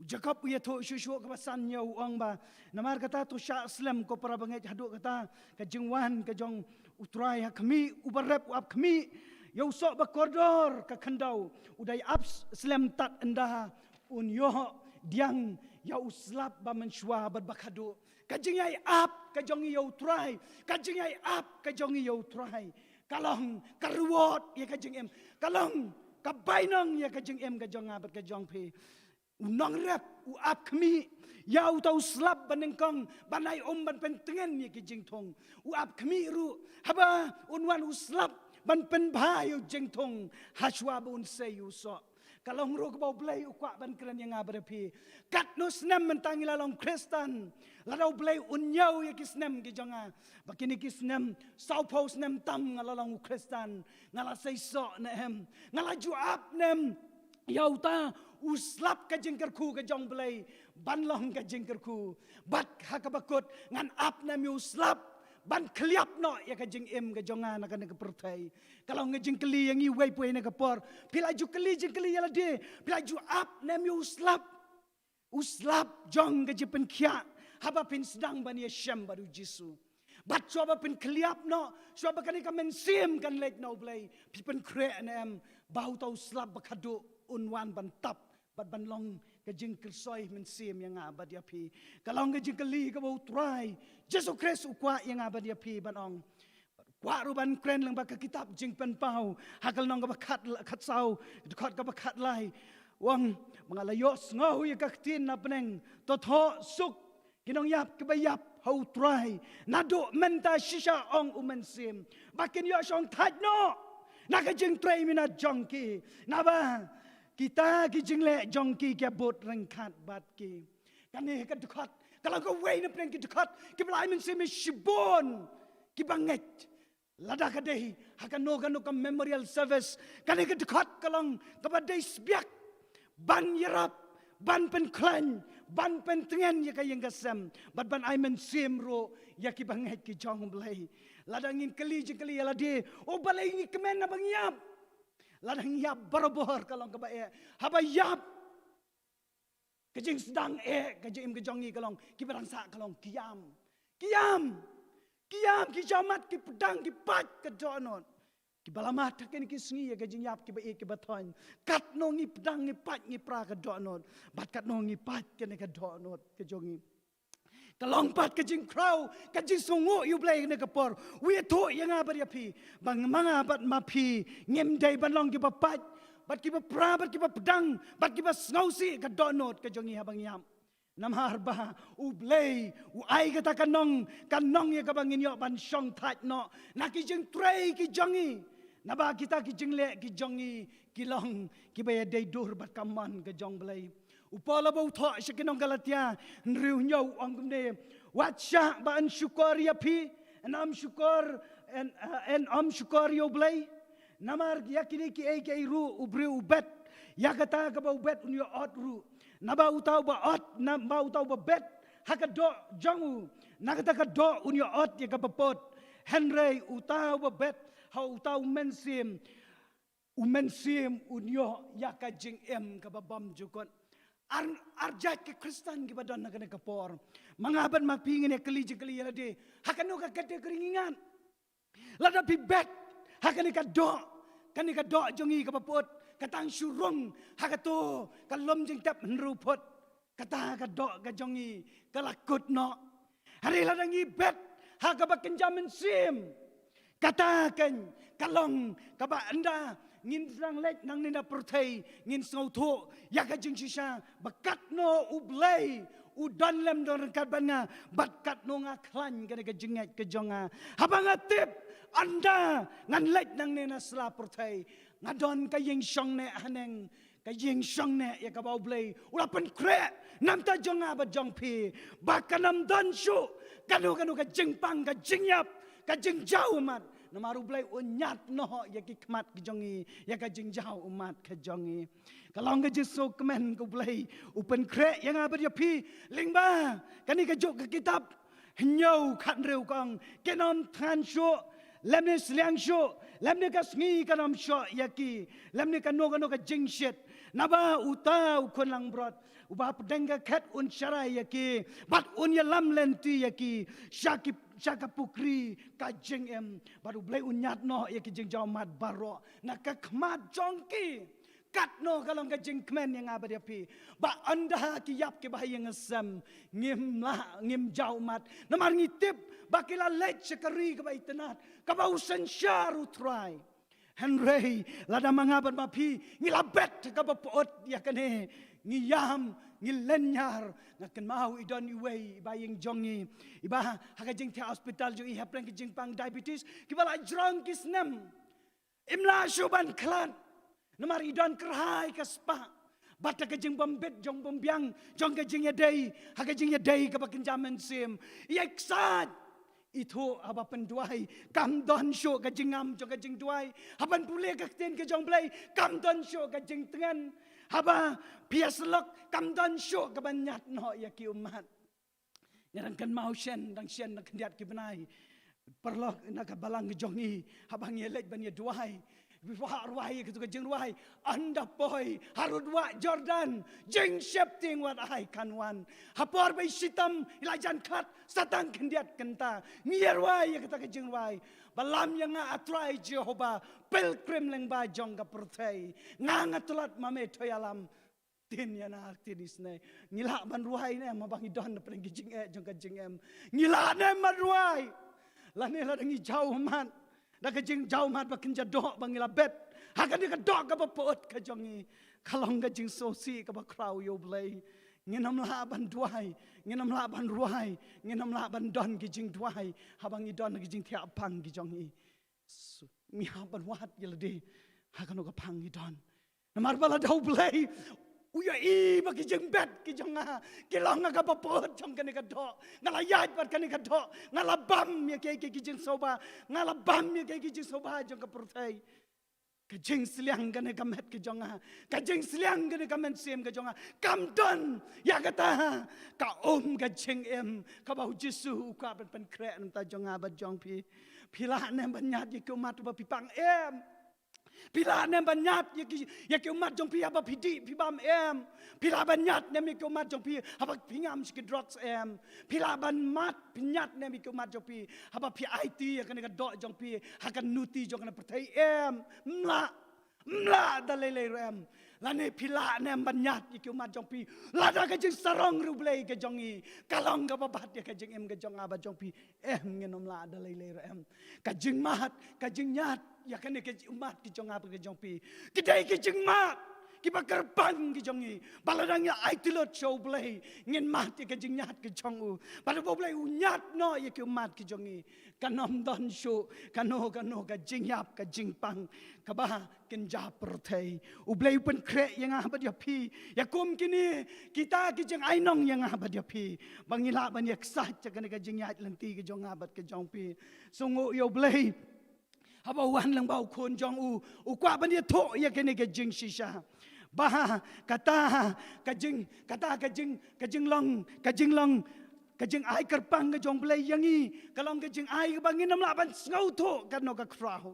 U Jakob u ïathuh shuh shuh kaba san ïa u, u ong ba namar kata to shah slem ko para bangeit haduh kata ka jingwan ka jong U Trai ha khmih. Uba rep u ap khmih ïa u soh ba kordor ka khyndew, u dei ap slem tad ynda un ïoh pdiang ïa u slap ba mynshuwa bad ba khadduh. Ka jingïai ap ka jong ngi ïa U Trai, ka jingïai ap ka jong ngi ïa U Trai ka long ka reward ïa ka jingim, ka long ka bainong ïa ka jingim ka jong nga bad ka jong phi. U nongrep u ap khmih ïa uta u slap ba nyngkong ban ai um ban pyntngen ïa ki jingthung. U ap khmih ruh haba un wan u slap ban pynbha ïa u jingthung hashuwa ba un sei ïa u soh. Ka long ruh kaba U Blei u kwah ban kren ïa nga bad ïa phi. Katno snem mynta ngi la long Khristan, lada U Blei un ñiew ïa ki snem ki jong nga, ba kine ki snem, sawphew snem tam nga la long u Khristan, nga la sei soh ne em, nga la ju ap ne em ïa uta u slap ka jingkyrkhu ka jong U Blei ban long ka jingkyrkhu? Bad ha kaba kut, ngan ap ne em ïa u slap ban khylliap noh ïa ka jingim ka jong nga na kane ka pyrthei? Ka long ka jingkylli ïa ngi wei pwei na ka por. Phi la ju kylli jingkylli ïa lade, phi la ju ap ne em ïa u slap, u slap jong ka jingpynkhiah haba phin sdang ban ïashem bad U Jisu? Bad shuwa ba phin khylliap noh, shuwa ba kane ka mynsiem kan leit na U Blei, phi pynkhreh ne em ba uta u slap ba khadduh un wan ban tap bad ban long ka jingkyrsoi mynsiem ïa nga bad ïa phi? Ka long ka jingkylli kaba U Trai Jisu Khrist u kwah ïa nga bad ïa phi ban ong. Kwah ruh ban kren lyngba ka kitab Jingpynpaw ha ka lynnong kaba khat, khatsaw, dkhot kaba khatlai. U ong, ba nga la ïohsngew ïa ka ktien na bneng, to thoh suk ki nongïap kiba ïap ha U Trai naduh mynta shisha, ong u Mynsiem, ba kin ïoh shongthait noh na ka jingtrei minot jong ki, naba kita ki jingleh jong ki ki bud ryngkat bad ki. Kane ka dkhot ka long kawei na pdeng ki dkhot kiba la ai mynsiem ïa shibun kiba ngeit. Lada ka dei ha kano kano ka memorial service, kane ka dkhot ka long kaba dei sbiak ban ïarap, ban pynkhlaiñ, ban pyntngen ïa ka ïing ka sem, bad ban ai mynsiem ruh ïa kiba ngeit ki jong U Blei. Lada ngin kylli jingkylli ïa lade, o balei ngi kmen haba ngi ïap? Lada ngi ïap barabor ka long kaba eh. Haba ïap, ka jingsdang eh ka jingim ka jong ngi ka long, kiba dang sah ka long ki ïam. Ki ïam. Ki ïam, ki jaw mat, ki pdang, ki pait ka dohnud. Kiba la mat ha kine ki sngi ïa ka jingïap, kiba eh kiba thoiñ. Katno ngi pdang, ngi pait, ngi pra ka dohnud, bad katno ngi pait kane ka dohnud ka jong ngi. Ka long pat ka jingkhraw, ka jingsngewnguh ïa U Blei kane ka por. U ïathuh ïa nga bad ïa phi ba ma nga bad ma phi ngim dei ban long kiba pait, bad kiba pra, bad kiba pdang, bad kiba sngewsih ka dohnud ka jong ngi haba ngi ïap. Namar ba U Blei u ai kata ka nong, ka nong ïa kaba ngin ïoh ban shong thait noh na ki jingtrei ki jong ngi. Naba kita ki jingleh ki jong ngi ki long kiba ïadei dur bad ka mon ka jong U Blei. U Paul haba u thoh sha ki nong Galatia hynriew hynñiew u ong kumne: Wat shah ba yn shukor ïa phi, yn ym shukor, yn, eh, yn ym shukor ïa U Blei. Namar ïa kine kiei kiei ruh u briew u bet ïa kata kaba u bet un ïoh ot ruh. Naba uta uba ot, naba uta uba bet ha ka doh jong u, na kata ka doh un ïoh ot ïa kaba put. Hynrei uta uba bet ha uta u mynsiem, u mynsiem un ïoh ïa ka jingim kaba bymjukut. Ar, ar jait ki Khristan kiba don ha kane ka por, ma nga bad ma phi ngin ïa kylli jingkylli ïa lade, ha kano ka category ngi ngat? Lada phi bet ha kane ka doh, kane ka doh jong ngi kaba put, ka tang shu rung ha kato ka lum jingtep hynriew phut, kata ka doh ka jong ngi ka la kut noh. Hynrei lada ngi bet ha kaba kynja mynsiem, kata kan ka long kaba ynda ngin sdang leit nangne na pyrthei, ngin sngewthuh ïa ka jingshisha ba katno U Blei u don lem don ryngkat bad nga, bad katno nga khlaiñ kane ka jingngeit ka jong nga. Haba nga tip ynda ngan leit nangne na sla pyrthei, nga don ka ïing shong neh haneng, ka ïing shong neh ïa kaba U Blei u la pynkhreh na bynta jong nga bad jong phi, ba kan ym don shuh kano kano ka jingpang, ka jingïap, ka jingjaw ummat. Namar U Blei u ñiad noh ïa ki khmat ki jong ngi ïa ka jingjaw ummat ka jong ngi. Ka long ka jingsngewkmen ka U Blei u pynkhreh ïa nga bad ïa phi lyngba kane kajuh ka kitab Hynñiew khathynriew ka ong, kin ym thngan shuh, lymne sliang shuh, lymne ka sngi kan ym shoh ïa ki, lymne kano kano ka jingshit. Naba uta u khun langbrot uba hapdeng ka khet un sharai ïa ki bad un ïalam lynti ïa ki sha ki, sha ka pukri ka jingim. Bad U Blei u ñiad noh ïa ki jingjaw ummat baroh na ka khmat jong ki. Katno ka long ka jingkmen ïa nga bad ïa phi ba ynda ki ïap kiba ha ïing ha sem, ngim lah, ngim jaw ummat. Namar ngi tip ba ki la leit sha ka ri kaba itynnad, kaba u synshar U Trai. Hynrei lada ma nga bad ma phi ngi la bet kaba pyut ïa kane, ngi ïam, ngi lynñiar. Nga kynmaw i don iwei i ba ïing jong ngi, iba ha ka jingthiah hospital jong i hapdeng ka jingpang diabetes, kiba la jrong ki snem. Im lah shuh ban khlad. Namar i don kyrhai ka spah bad ka jingbym bit jong bym biang jong ka jingïadei, ha ka jingïadei kaba kynja mynsiem. I ïai ksaid, i thuh haba pynduwai kam don shuh ka jingngam jong ka jingduwai. Haba pule ka ktien ka jong U Blei kam don shuh ka jingtngen. Haba phi ïasyllok kam don shuh kaban ñiad noh ïa ki ummat. Nga dang kynmaw shen, dang shen na khyndiat ki bnai, paralok na ka balang ka jong ngi, haba ngi ïaleit ban ïaduwai, phi hap rwai ïa katu ka jingrwai: Ynda poi harud wah Jordan, jingsheptieng wat ai kan wan. Ha por ba i shitom i la jan khat sa tang khyndiat kynta, ngi ïarwai ïa kata ka jingrwai: Balam ïa nga, A Trai Jehobah, pilgrim lyngba jong ka pyrthei. Nga nga tlot, ma me to ïalam. Ktien ïa na, ktien isynei. Ngi lah ban rwai ne em haba ngi don hapdeng ki jingeh jong ka jingim? Ngi lah ne em ban rwai? Lane lada ngi jaw ummat da ka jingjaw ummat ba kynja doh ba ngi la bet ha kane ka doh kaba pyut ka jong ngi, ka long ka jingsngewsih kaba khraw ïa U Blei. Ngin ym lah ban duwai, ngin ym lah ban rwai, ngin ym lah ban don ki jingduwai haba ngi don ha ki jingthiah pang ki jong ngi. Ngi hap ban wad ïa lade ha kano ka phang ngi don. Namar ba lada U Blei U ïohi ba ki jingbet ki jong nga ki long ha kaba pud jong kane ka doh. Nga la ïaid bad kane ka doh. Nga la bam ïa ki, ki, ki jingsngewbha. Nga la bam ïa ki, ki jingsngewbha jong ka pyrthei. Ka jingsliang kane ka met ka jong nga, ka jingsliang kane ka mynsiem ka jong nga, kam don ïa kata ka um ka jingim kaba U Jisu u kwah ban pynkhreh na ka bynta jong nga bad jong phi. Phi lah ne ban ïaid ïa ki ummat ba phi pang? Em. Phi lah ne ban ïaid ïa ki, ïa ki ummat jong phi haba phi dih phi bam? Em. Phi lah ban ïaid ne ïa ki ummat jong phi haba phi ngam sha ki drugs? Em. Phi lah ban mat pynïaid ne ïa ki ummat jong phi haba phi aiti ïa kane ka doh jong phi ha ka nuti jong kane ka pyrthei? Em. Mlah. Mlah da lei lei ruh em. Lane phi lah ne em ban ïaid ïa ki ummat jong phi lada ka jingsarong riewblei ka jong ngi ka long kaba bat ïa ka jingim ka jong nga bad jong phi? Em, ngin ym lah da lei lei ruh em. Ka jingmat, ka jingïaid ïa kane ka ummat ki jong nga bad ka jong phi, ki dei ki jingmat kiba kyrpang ki jong ngi. Ba lada ngi aiti lut sha U Blei ngin mat ïa ka jingïaid ka jong u. Ba lada U Blei u ñiad noh ïa ki ummat ki jong ngi, kan ym don shuh kano kano ka jingïap ka jingpang kaba kynja pyrthei. U Blei u pynkhreh ïa nga bad ïa phi ïa kum kine kita ki jingainong ïa nga bad ïa phi ba ngin lah ban ïaksaid ïa kane ka jingïaid lynti ka jong nga bad ka jong phi. Sngewnguh ïa U Blei. Haba u wan lyngba u Khun jong u, u kwah ban ïathuh ïa kane ka jingshisha. Ba kata ka jing, kata ka jing, ka jinglong, ka jinglong, ka jingai kyrpang ka jong U Blei ïa ngi ka long ka jingai kaba ngin ym lah ban sngewthuh katno ka khraw.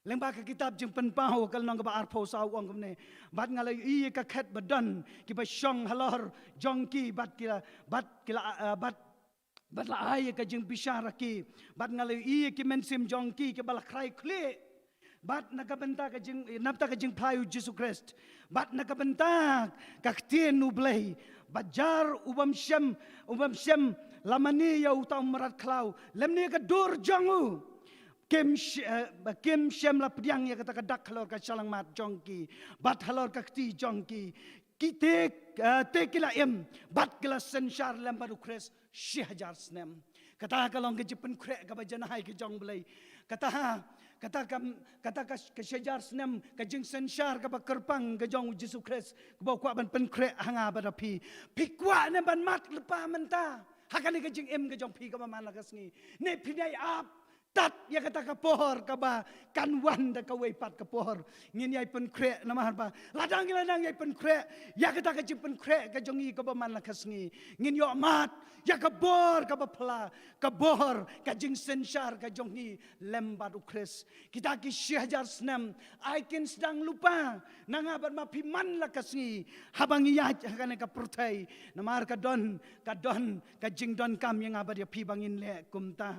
Lyngba ka kitab Jingpynpaw ka lynnong kaba arphew saw u ong kumne: Bad nga la ïohi ïa ka khet ba don kiba shong halor jong ki bad ki la, bad ki la, eh, bad bad la ai ïa ka jingbishar ha ki. Bad nga la ïohi ïa ki mynsiem jong ki kiba la khrai khlieh bad na ka bynta ka jing, na bynta ka jingphla ïa U Jisu Khrist bad na ka bynta ka ktien U Blei. Bad jar u bym shym, u bym shym la mane ïa uta u mrad khlaw lymne ka dur jong u. Kim sh-, eh, kim shym la pdiang ïa kata ka dak halor ka shyllangmat jong ki bad halor ka kti jong ki. Ki te, eh, te ki la im bad ki la synshar lem bad U Khrist shi hajar snem. Kata ka long ka jingpynkhreh kaba janai ka jong U Blei. Kata, kata ka, kata ka, ka shi hajar snem ka jingsynshar kaba kyrpang ka jong U Jisu Khrist kaba u kwah ban pynkhreh ha nga bad ha phi. Phi kwah ne ban mad lypa mynta ha kane ka jingim ka jong phi kaba man la ka sngi? Ne phin ïai ap tad ïa kata ka por kaba kan wan da kawei pat ka por? Ngin ïai pynkhreh namar ba lada ngi la nang ïai pynkhreh ïa kata ka jingpynkhreh ka jong ngi kaba man la ka sngi, ngin ïoh mad ïa ka bor kaba phylla, ka bor ka jingsynshar ka jong ngi lem bad U Khrist. Kita ki shi hajar snem ai kin sdang lypa na nga bad ma phi man la ka sngi haba ngi ïaid ha kane ka pyrthei. Namar ka don, ka don ka jingdonkam ïa nga bad ïa phi ba ngin leh kumta.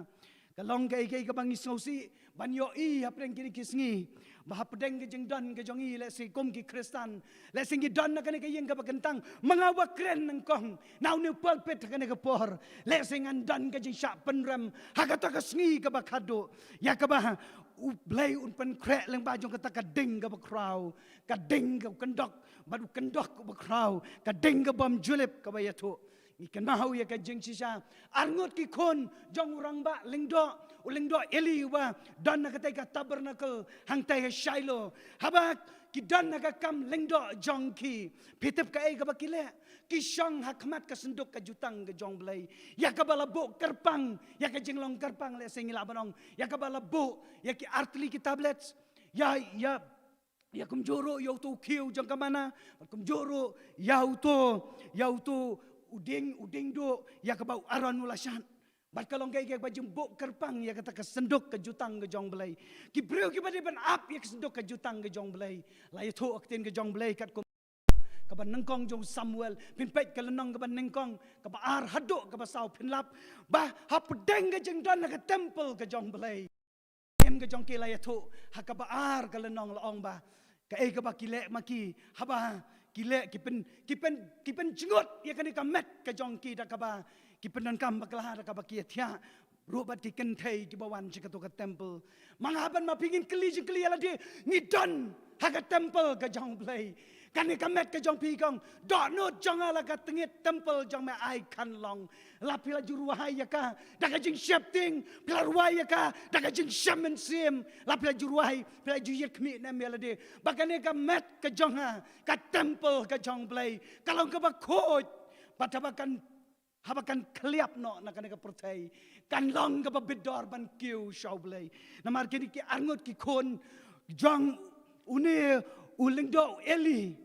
Ka long kaei kaei kaba ngi sngewsih ban ïohi hapdeng kine ki sngi, ba hapdeng ka jingdon ka jong ngi, lehse kum ki Khristan, lehse ngi don na kane ka ïing kaba kyntang, ma nga ba kren nyngkong na une u pulpit ha kane ka por. Lehse ngan don ka jingshah pynrem ha kata ka sngi kaba khadduh ïa kaba U Blei un pynkhreh lyngba jong kata ka ding kaba khraw, ka ding ka kyndok, bad u kyndok uba khraw, ka ding ka bym ju lip kaba ïathuh. Ngi kynmaw ïa ka jingshisha. Arngut ki khun jong u rangbah lyngdoh, u lyngdoh Eli uba don na katei ka tabernacle hangtei ha Shiloh. Haba ki don ha ka kam lyngdoh jong ki, phi tip kaei kaba ki leh? Ki shong ha khmat ka synduk ka jutang ka jong U Blei, ïa kaba la buh kyrpang, ïa ka jinglong kyrpang, lehse ngi lah ban ong, ïa kaba la buh ïa ki artylli ki tablets, ïa, ïa ïa kumjuh ruh ïa uto u khiew jong ka manna, bad kumjuh ruh ïa uto, ïa uto u dieng, u dieng duh ïa kaba u Aaron u la shad. Bad ka long kaei kaei kaba jingbuh kyrpang ïa kata ka synduk ka jutang ka jong U Blei. Ki briew kiba dei ban ap ïa ka synduk ka jutang ka jong U Blei, la ïathuh ha ka ktien ka jong U Blei katkum kaba nyngkong jong u Samuel, phin peit ka lynnong kaba nyngkong, kaba ar haduh kaba saw, phin lap ba hapdeng ka jingdon ha ka temple ka jong U Blei, em, ka jong ki, la ïathuh ha kaba ar ka lynnong, la ong ba kaei kaba ki leh ma ki, haba ki leh, ki pyn, ki pyn, ki pynjngut ïa kane ka met ka jong ki da kaba ki pyndonkam bakla, da kaba ki ïathiah ruh bad ki kynthei kiba wan sha kato ka temple. Ma nga bad ma phi ngin kylli jingkylli ïa lade, ngi don ha ka temple ka jong U Blei? Kane ka met ka jong phi kong, dohnud jong nga la ka tngit temple jong me, ai kan long. La phi la ju rwai ïa ka da ka jingsheptieng, phi la rwai ïa ka da ka jingshem mynsiem, la phi la ju rwai, phi la ju ïit khmih ne em ïa lade ba kane ka met ka jong nga, ka temple ka jong Blei, ka long kaba khuid. Bad haba kan haba kan khliap noh na kane ka pyrthei, kan long kaba bit dor ban kiew sha U Blei. Namar kine ki arngut ki khun jong une u lyngdoh u Eli,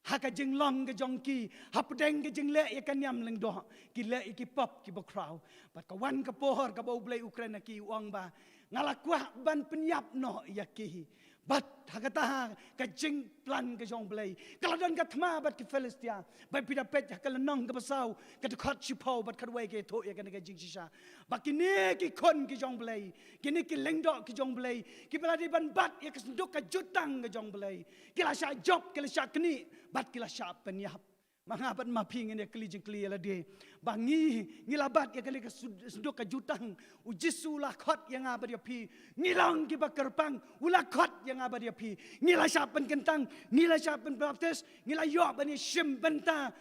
ha ka jinglong ka jong ki, hapdeng ka jingleh ïa ka niam lyngdoh, ki leh ïa ki pop kiba khraw. Bad ka wan ka por kaba U Blei u kren ha ki, u ong ba, nga la kwah ban pynïap noh ïa ki. Bad ha kata ha ka jingplan ka jong U Blei, ka la don ka thma bad ki Philistia. Ba phi da peit ha ka lynnong kaba saw, ka dkhot shiphew bad khatwei ka ïathuh ïa kane ka jingshisha, ba kine ki khun ki jong U Blei, kine ki lyngdoh ki jong U Blei, kiba la dei ban bat ïa ka synduk ka jutang ka jong U Blei, ki la shah jop, ki la shah knieh, bad ki la shah pynïap. Ma nga bad ma phi ngin ïa kylli jingkylli ïa lade, ba ngi, ngi la bat ïa kane ka sud-, synduk ka jutang, U Jisu u la khot ïa nga bad ïa phi. Ngi long kiba kyrpang, u la khot ïa nga bad ïa phi. Ngi la shah pynkyntang, ngi la shah pynbaptis, ngi la ïoh ban ïashim bynta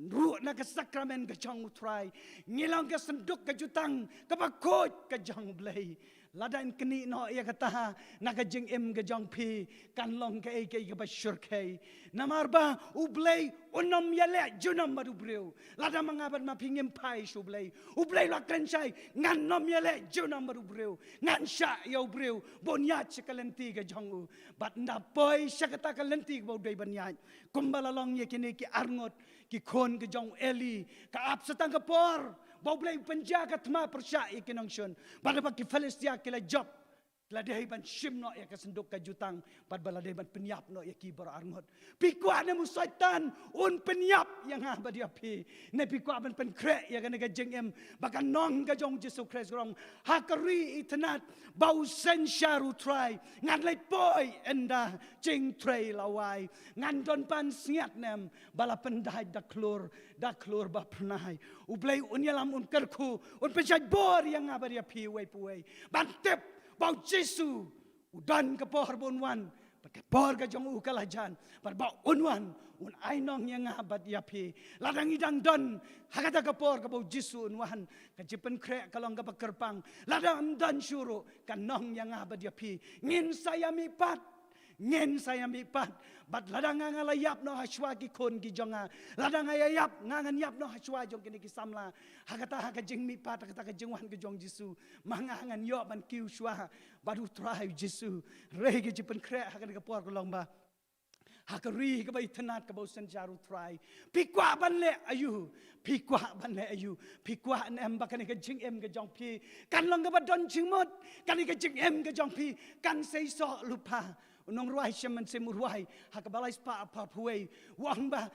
ruh na ka sakramen ka jong U Trai. Ngi long ka synduk ka jutang kaba khuid ka jong U Blei. Lada yn knieh noh ïa kata ha na ka jingim ka jong phi, kan long kaei kaei kaba shyrkhei. Namar ba U Blei un ym ïaleh junom bad u briew. Lada ma nga bad ma phi ngim phai sha U Blei, U Blei u la kren shai, ngan ym ïaleh junom bad u briew, ngan shah ïa u briew ba un ïaid sha ka lynti ka jong u. Bad ynda poi sha kata ka lynti kaba u dei ban ïaid, kumba la long ïa kine ki arngut ki khun ki jong u Eli, ka ap sa tang ka por ba U Blei u pynjah ka thma pyrshah ïa ki nongshun. Bad haba ki Philistia ki la jop, la dei ban shim noh ïa ka synduk ka jutang, bad ba la dei ban pynïap noh ïa ki baroh arngut. Phi kwah ne em u Soitan un pynïap ïa nga bad ïa phi? Ne phi kwah ban pynkhreh ïa kane ka jingim ba ka nong ka jong U Jisu Khrist ka ong, ha ka ri itynnad ba u synshar U Trai, ngan leit poi ynda jingtrei la wai. Ngan don pansngiat ne em ba la pyndait da khlur, da khlur ba phyrnai. U Blei un ïalam, un kyrkhu, un pynshait bor ïa nga bad ïa phi uwei pa uwei ban tip ba U Jisu u don ka por ba un wan, bad ka por ka jong u ka la jan, bad ba un wan un ai nong ïa nga bad ïa phi. Lada ngi dang don ha kata ka por kaba U Jisu un wan, ka jingpynkhreh ka long kaba kyrpang. Lada ym don shuh ruh, ka nong ïa nga bad ïa phi. Ngin sa ïamihpat, ngin sa ïamihpat. Bad lada nga, nga la ïap noh hashwa ki khun ki jong nga, lada nga ïa ïap, nga ngan ïap noh hashwa jong kine ki samla, ha kata ha ka jingmihpat, ha kata ka jingwan ka jong U Jisu, ma nga ngan ïoh ban kiew shuwa bad U Trai U Jisu. Hynrei ka jingpynkhreh ha kane ka por ka long ba ha ka ri kaba itynnad kaba u synshar U Trai, phi kwah ban leh aïu? Phi kwah ban leh aïu? Phi kwah ne em ba kane ka jingim ka jong phi kan long kaba don jingmut? Kane ka jingim ka jong phi kan seisoh lypa? U nongrwai shem mynsiem u rwai ha kaba lai spah arphew wei, u ong ba,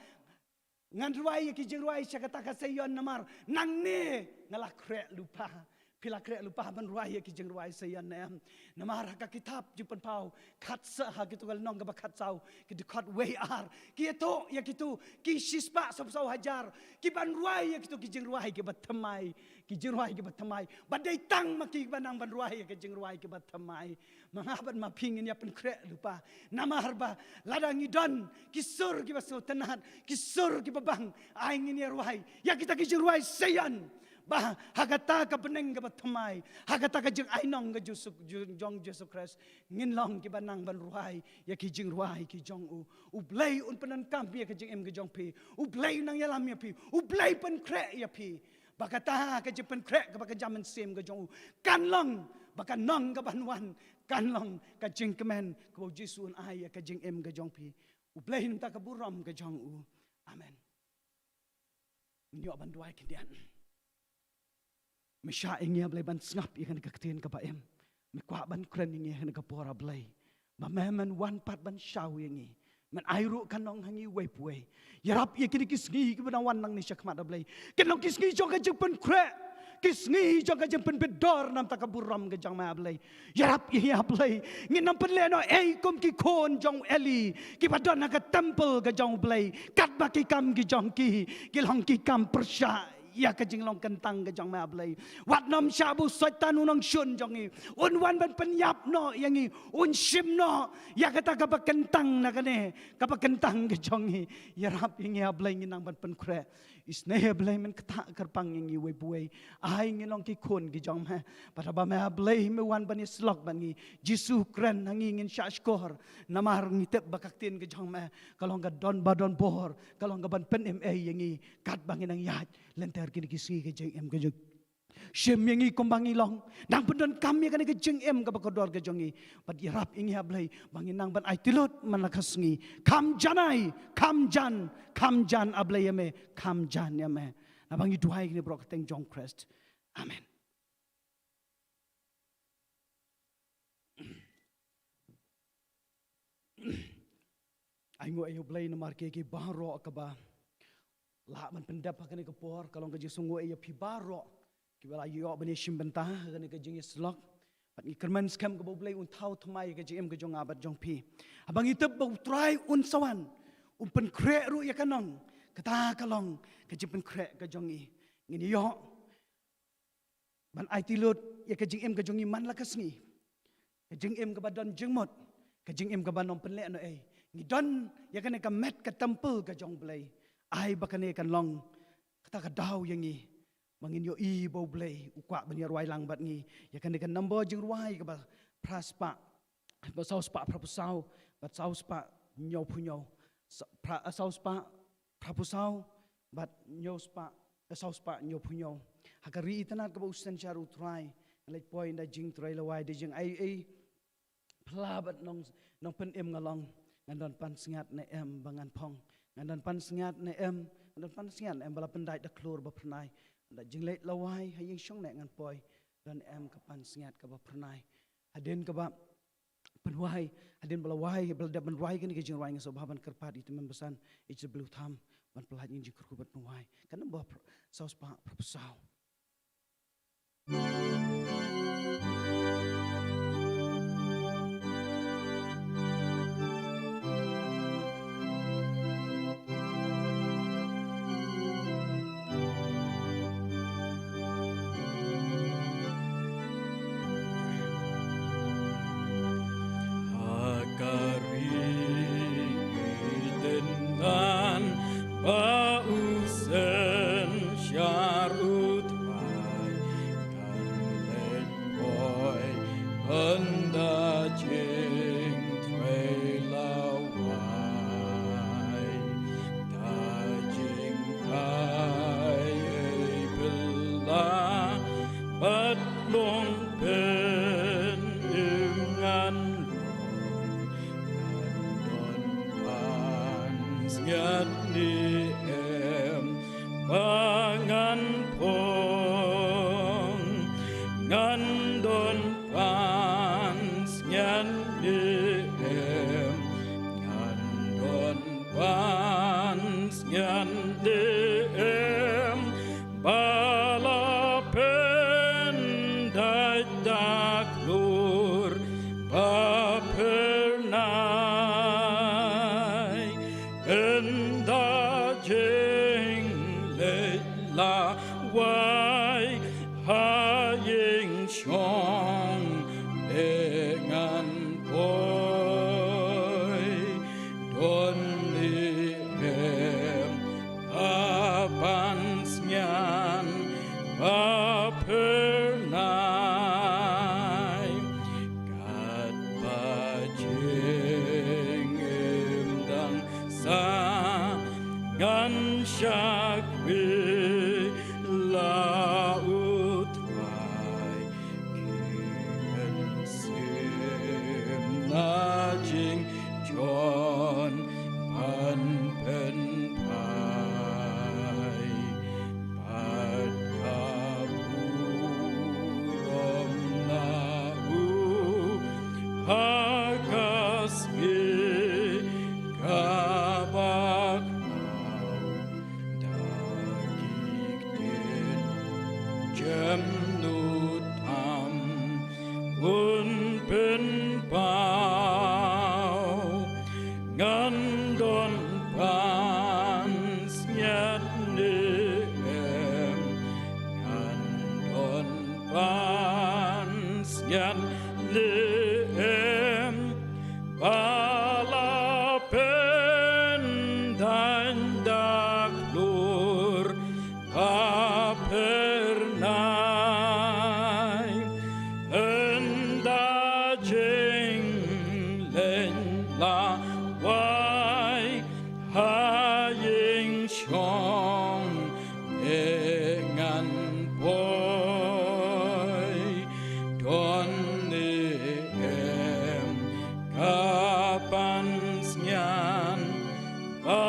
ngan rwai ïa ki jingrwai sha kata ka Seion, namar nangne nga la khreh lypa. Phi la khreh lypa ban rwai ïa ki jingrwai Seion ne em? Namar ha ka kitab Jingpynpaw khatsaw, ha kito ka lynnong kaba khatsaw, ki dkhot wei ar, ki ïathuh ïa kito ki shispah sawphew saw hajar kiban rwai ïa kito ki jingrwai kiba thymmai, ki jingrwai kiba thymmai. Bad dei tang ma ki kiba nang ban rwai ïa ki jingrwai kiba thymmai. Ma nga bad ma phi ngin ïa pynkhreh lypa. Namar ba lada ngi don ki sur kiba sngewtynnad, ki sur kiba bang, ai ngin ïa rwai ïa kita ki jingrwai Seion, ba ha kata ka bneng kaba thymmai, ha kata ka jingainong ka Jisu, ju-, jong Jisu Khrist, ngin long kiba nang ban rwai ïa ki jingrwai ki jong u. U Blei un pyndonkam ïa ka jingim ka jong phi. U Blei un nang ïalam ïa phi. U Blei pynkhreh ïa phi. Ba kata ka jingpynkhreh kaba kynja mynsiem ka jong u kan long ba ka nong kaban wan kan long ka jingkmen kaba U Jisu un ai ïa ka jingim ka jong phi. U Blei un ïoh ka burom ka jong u. Amen. Ngin ïoh ban duwai khyndiat. Me shah ïa ngi, A Blei, ban sngap ïa kane ka ktien kaba im. Me kwah ban kren ïa ngi ha kane ka por, A Blei, ba me men wan pat ban shaw ïa ngi. Men ai ruh ka nong ha ngi uwei pa uwei. Ïarap ïa kine ki sngi kiba nang wan nangne shakhmat, A Blei, kin long ki sngi jong ka jingpynkhreh, ki sngi jong ka jingpynbit dor na ka bynta ka burom ka jong me, A Blei. Ïarap ïa ngi, A Blei. Ngin ym pynlehnohei kum ki khun jong u Eli kiba don ha ka temple ka jong u Blei, katba ki kam ki jong ki ki long ki kam pyrshah ïa ka jinglong kyntang ka jong me, A Blei. Wat nym shah ba u Soitan u nongshun jong ngi un wan ban pynïap noh ïa ngi, un shim noh ïa kata kaba kyntang na kane, kaba kyntang ka jong ngi. Ïarap ïa ngi, A Blei, ngin nang ban pynkhreh. Isynei, A Blei, men ktah kyrpang ïa ngi uwei pa uwei. Ai ngin long ki khun ki jong me. Bad haba me, A Blei, me wan ban ïasyllok bad ngi, Jisu, kren ha ngi, ngin shah shkor. Namar ngi tip ba ka ktien ka jong me ka long ka don ba don bor, ka long kaban pynim ei ïa ngi katba ngin nang ïaid lynter kine ki sngi ka jingim ka jong. Shim ïa ngi kumba ngi long, nang pyndonkam ïa kane ka jingim kaba kordor ka jong ngi. Bad ïarap ïa ngi, A Blei, ba ngin nang ban aiti lut man la ka sngi. Kham jan ai, kham jan, kham jan, A Blei, ïa me, kham jan ïa me. Naba ngi duwai kine baroh ha ka kyrteng jong Khrist. Amen. Ai nguh ïa U Blei namar ïa ki baroh kiba lah ban pyndep ha kane ka por, ka long ka jingsngewnguh ïa phi baroh kiba la ïoh ban ïashim bynta ha kane ka jingïasyllok. Bad ngi kyrmen skhem kaba U Blei un thaw thymmai ïa ka jingim ka jong nga bad jong phi. Haba ngi tip ba U Trai un sa wan, un pynkhreh ruh ïa ka nong, kata ka long ka jingpynkhreh ka jong ngi. Ngin ïoh ban aiti lut ïa ka jingim ka jong ngi man la ka sngi. Ka jingim kaba don jingmut, ka jingim kaba nym pynlehnohei. Ngi don ïa kane ka met ka temple ka jong U Blei. Ai ba kane kan long kata ka daw ïa ngi ba ngin ïohi ba U Blei u kwah ban ïarwai lang bad ngi. Ïa kane ka number jingrwai kaba phra spah, ba saw spah phra phew saw, bad saw spah hynñiew phew hynñiew. Sa-, phra, saw spah phra phew saw, bad hynñiew spah, eh, saw spah hynñiew phew hynñiew. Ha ka ri itynnad kaba u synshar U Trai, ngan leit poi ynda jingtrei lawei da jingaiei. Pla bad nong, nongpynim nga long, ngan don pansngiat ne em ba ngan phong. Ngan don pansngiat ne em, ngan don pansngiat ne em ba la pyndait da khlur ba phyrnai. Ynda jingleit lawei ha ïing shong ne ngan poi, don em ka pansngiat kaba phyrnai. Hadien kaba pynwai, hadien ba la wai, ba la dep ban rwai kane ka jingrwai, nga sngewbha ban kyrpad ïa u tymmen basan H W Tham ban pyllait ïa ka jingkyrkhu bad pynwai. Ka number phra-, saw spah phra phew saw. Ha ka ri itynnad ba u synshar U Trai, ngan leit poi ynda jingtrei lawei. Da jingaiei pla bad long pynim ngan long, ngan don pansngiat ne em ba ngan phong, ngan don pansngiat ne em, ngan don pansngiat ne em ba la pyndait da khlur ba phyrnai. Ynda jingleit lawei ha ïing shong ne ngan poi, don ne em ka pansngiat ba phyrnai. Katba jingim dang sah ngan shakri la U Trai, ki mynsiem na jingjon ban pynphai. Bad ka burom na u ha ka sngi kaba khraw, da ki ktien jemnud tam un pynpaw. Ngan don pansngiat ne em Ngan ne em ba la pyndan da klur ba pyrnai, ynda jinglen la wai ha ïing shong, ne ngan poi don ne em ka ban sñian ba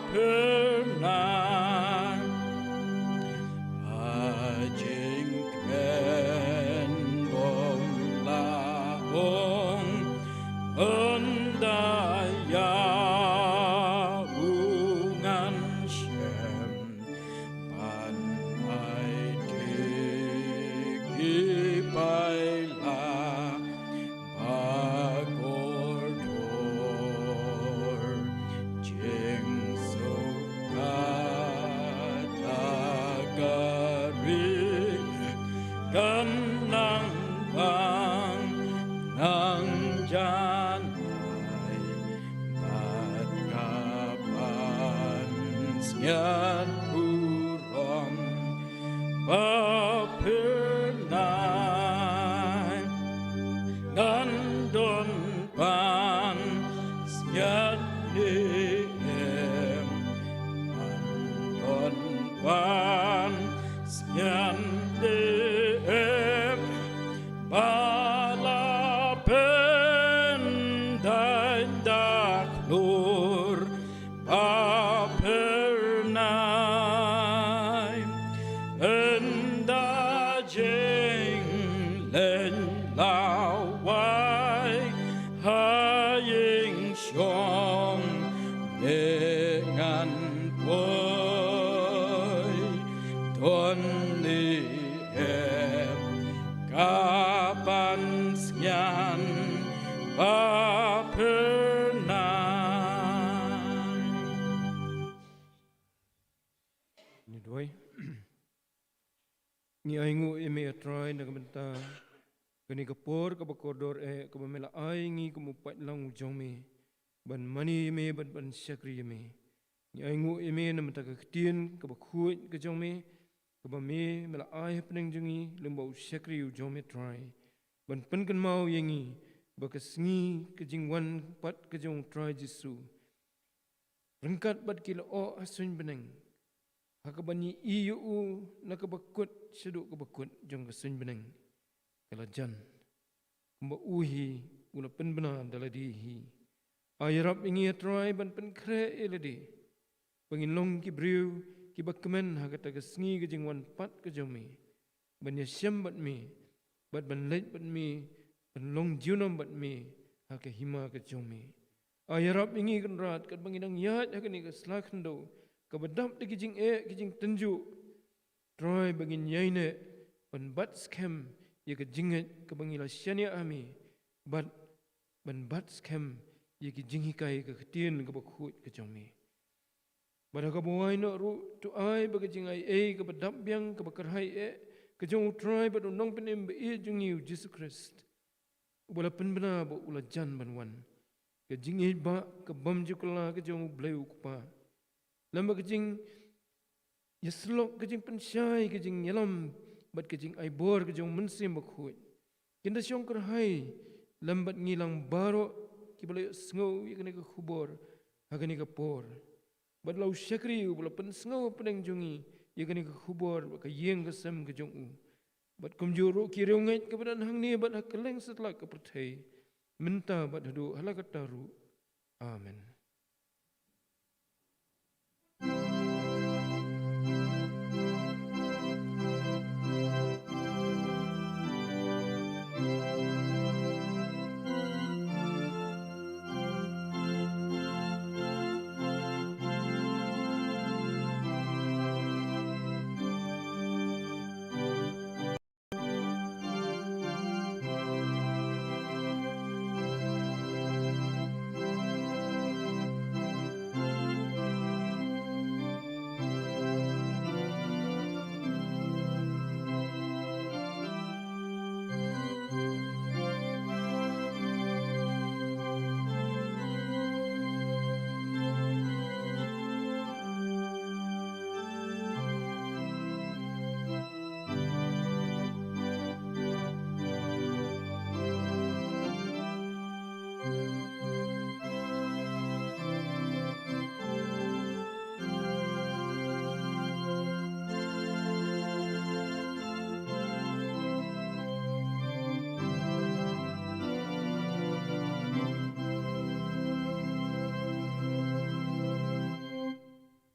pyrnai. Ha jingkmen bym la ong, ynda ïa u ngan shem ban ai te ki paila ba kordor. Jingsuk kata ka ri kan nang bang nang janai, bad ka ban sñiat burom ba pyrnai. Ngan don ban sñiat ne em, ngan don ban sñiat ne em ba la pyndan da klur ba pyrnai, ynda jinglen la wai ha ïing shong, ne ngan poi don ne em ka ban sñian ba pyrnai. Ngi duwai. Ngi ainguh ïa me, A Trai, na ka bynta kane ka por kaba kordor eh kaba me la ai ïa ngi kum u paidlang u jong me ban mane ïa me bad ban shakri ïa me. Ngi ainguh ïa me na ka bynta ka ktien kaba khuid ka jong me, kaba me me la ai hapdeng jong ngi lyngba u shakri u jong me, Trai, ban pynkynmaw ïa ngi ba ka sngi ka jingwan pat ka jong u Trai Jisu, ryngkat bad ki lyoh ha suiñ bneng, ha kaba ngi ïohi ïa u na kaba kut shaduh kaba kut jong ka suiñ bneng, ka la jan, kumba u hi u la pynbna da lade hi. Ai ïarap ïa ngi, A Trai, ban pynkhreh ïa lade ba ngin long ki briew kiba kmen ha kata ka sngi ka jingwan pat ka jong me, ban ïashem bad me bad ban leit bad me, ban long junom bad me ha ka hima ka jong me. Ai ïarap ïa ngi, Kynrad, katba ngi dang ïaid ha kane ka sla khyndew kaba dap da ki jingeh ki jingtynjuh, Trai, ba ngin ïaineh ban bat skhem ïa ka jingngeit kaba ngi la shaniah ha me, bad ban bat skhem ïa ki jinghikai ka ktien kaba khuid ka jong me. Bad ha kaba wai noh ruh, to ai ba ka jingaiei kaba dap biang kaba kyrhai eh ka jong u Trai bad u Nongpynim ba ïeit jong ngi, u Jisu Khrist, uba la pynbna bad u la jan ban wan, ka jingïeit ba ka bym ju kylla ka jong u Blei u Kpa, lem bad ka jingïasyllok, ka jingpynshai, ka jingïalam bad ka jingaibor ka jong u Mynsiem Bakhuid, kin da shong kyrhai lem bad ngi lang baroh kiba la ïohsngew ïa kane ka khubor ha kane ka por. Bad la u shakri uba la pynsngew hapdeng jong ngi ïa kane ka khubor bad ka ïing ka sem ka jong u, bad kumjuh ruh ki riewngeit kiba don hangne bad ha kylleng satlak ka pyrthei, mynta bad haduh hala katta ruh. Amen.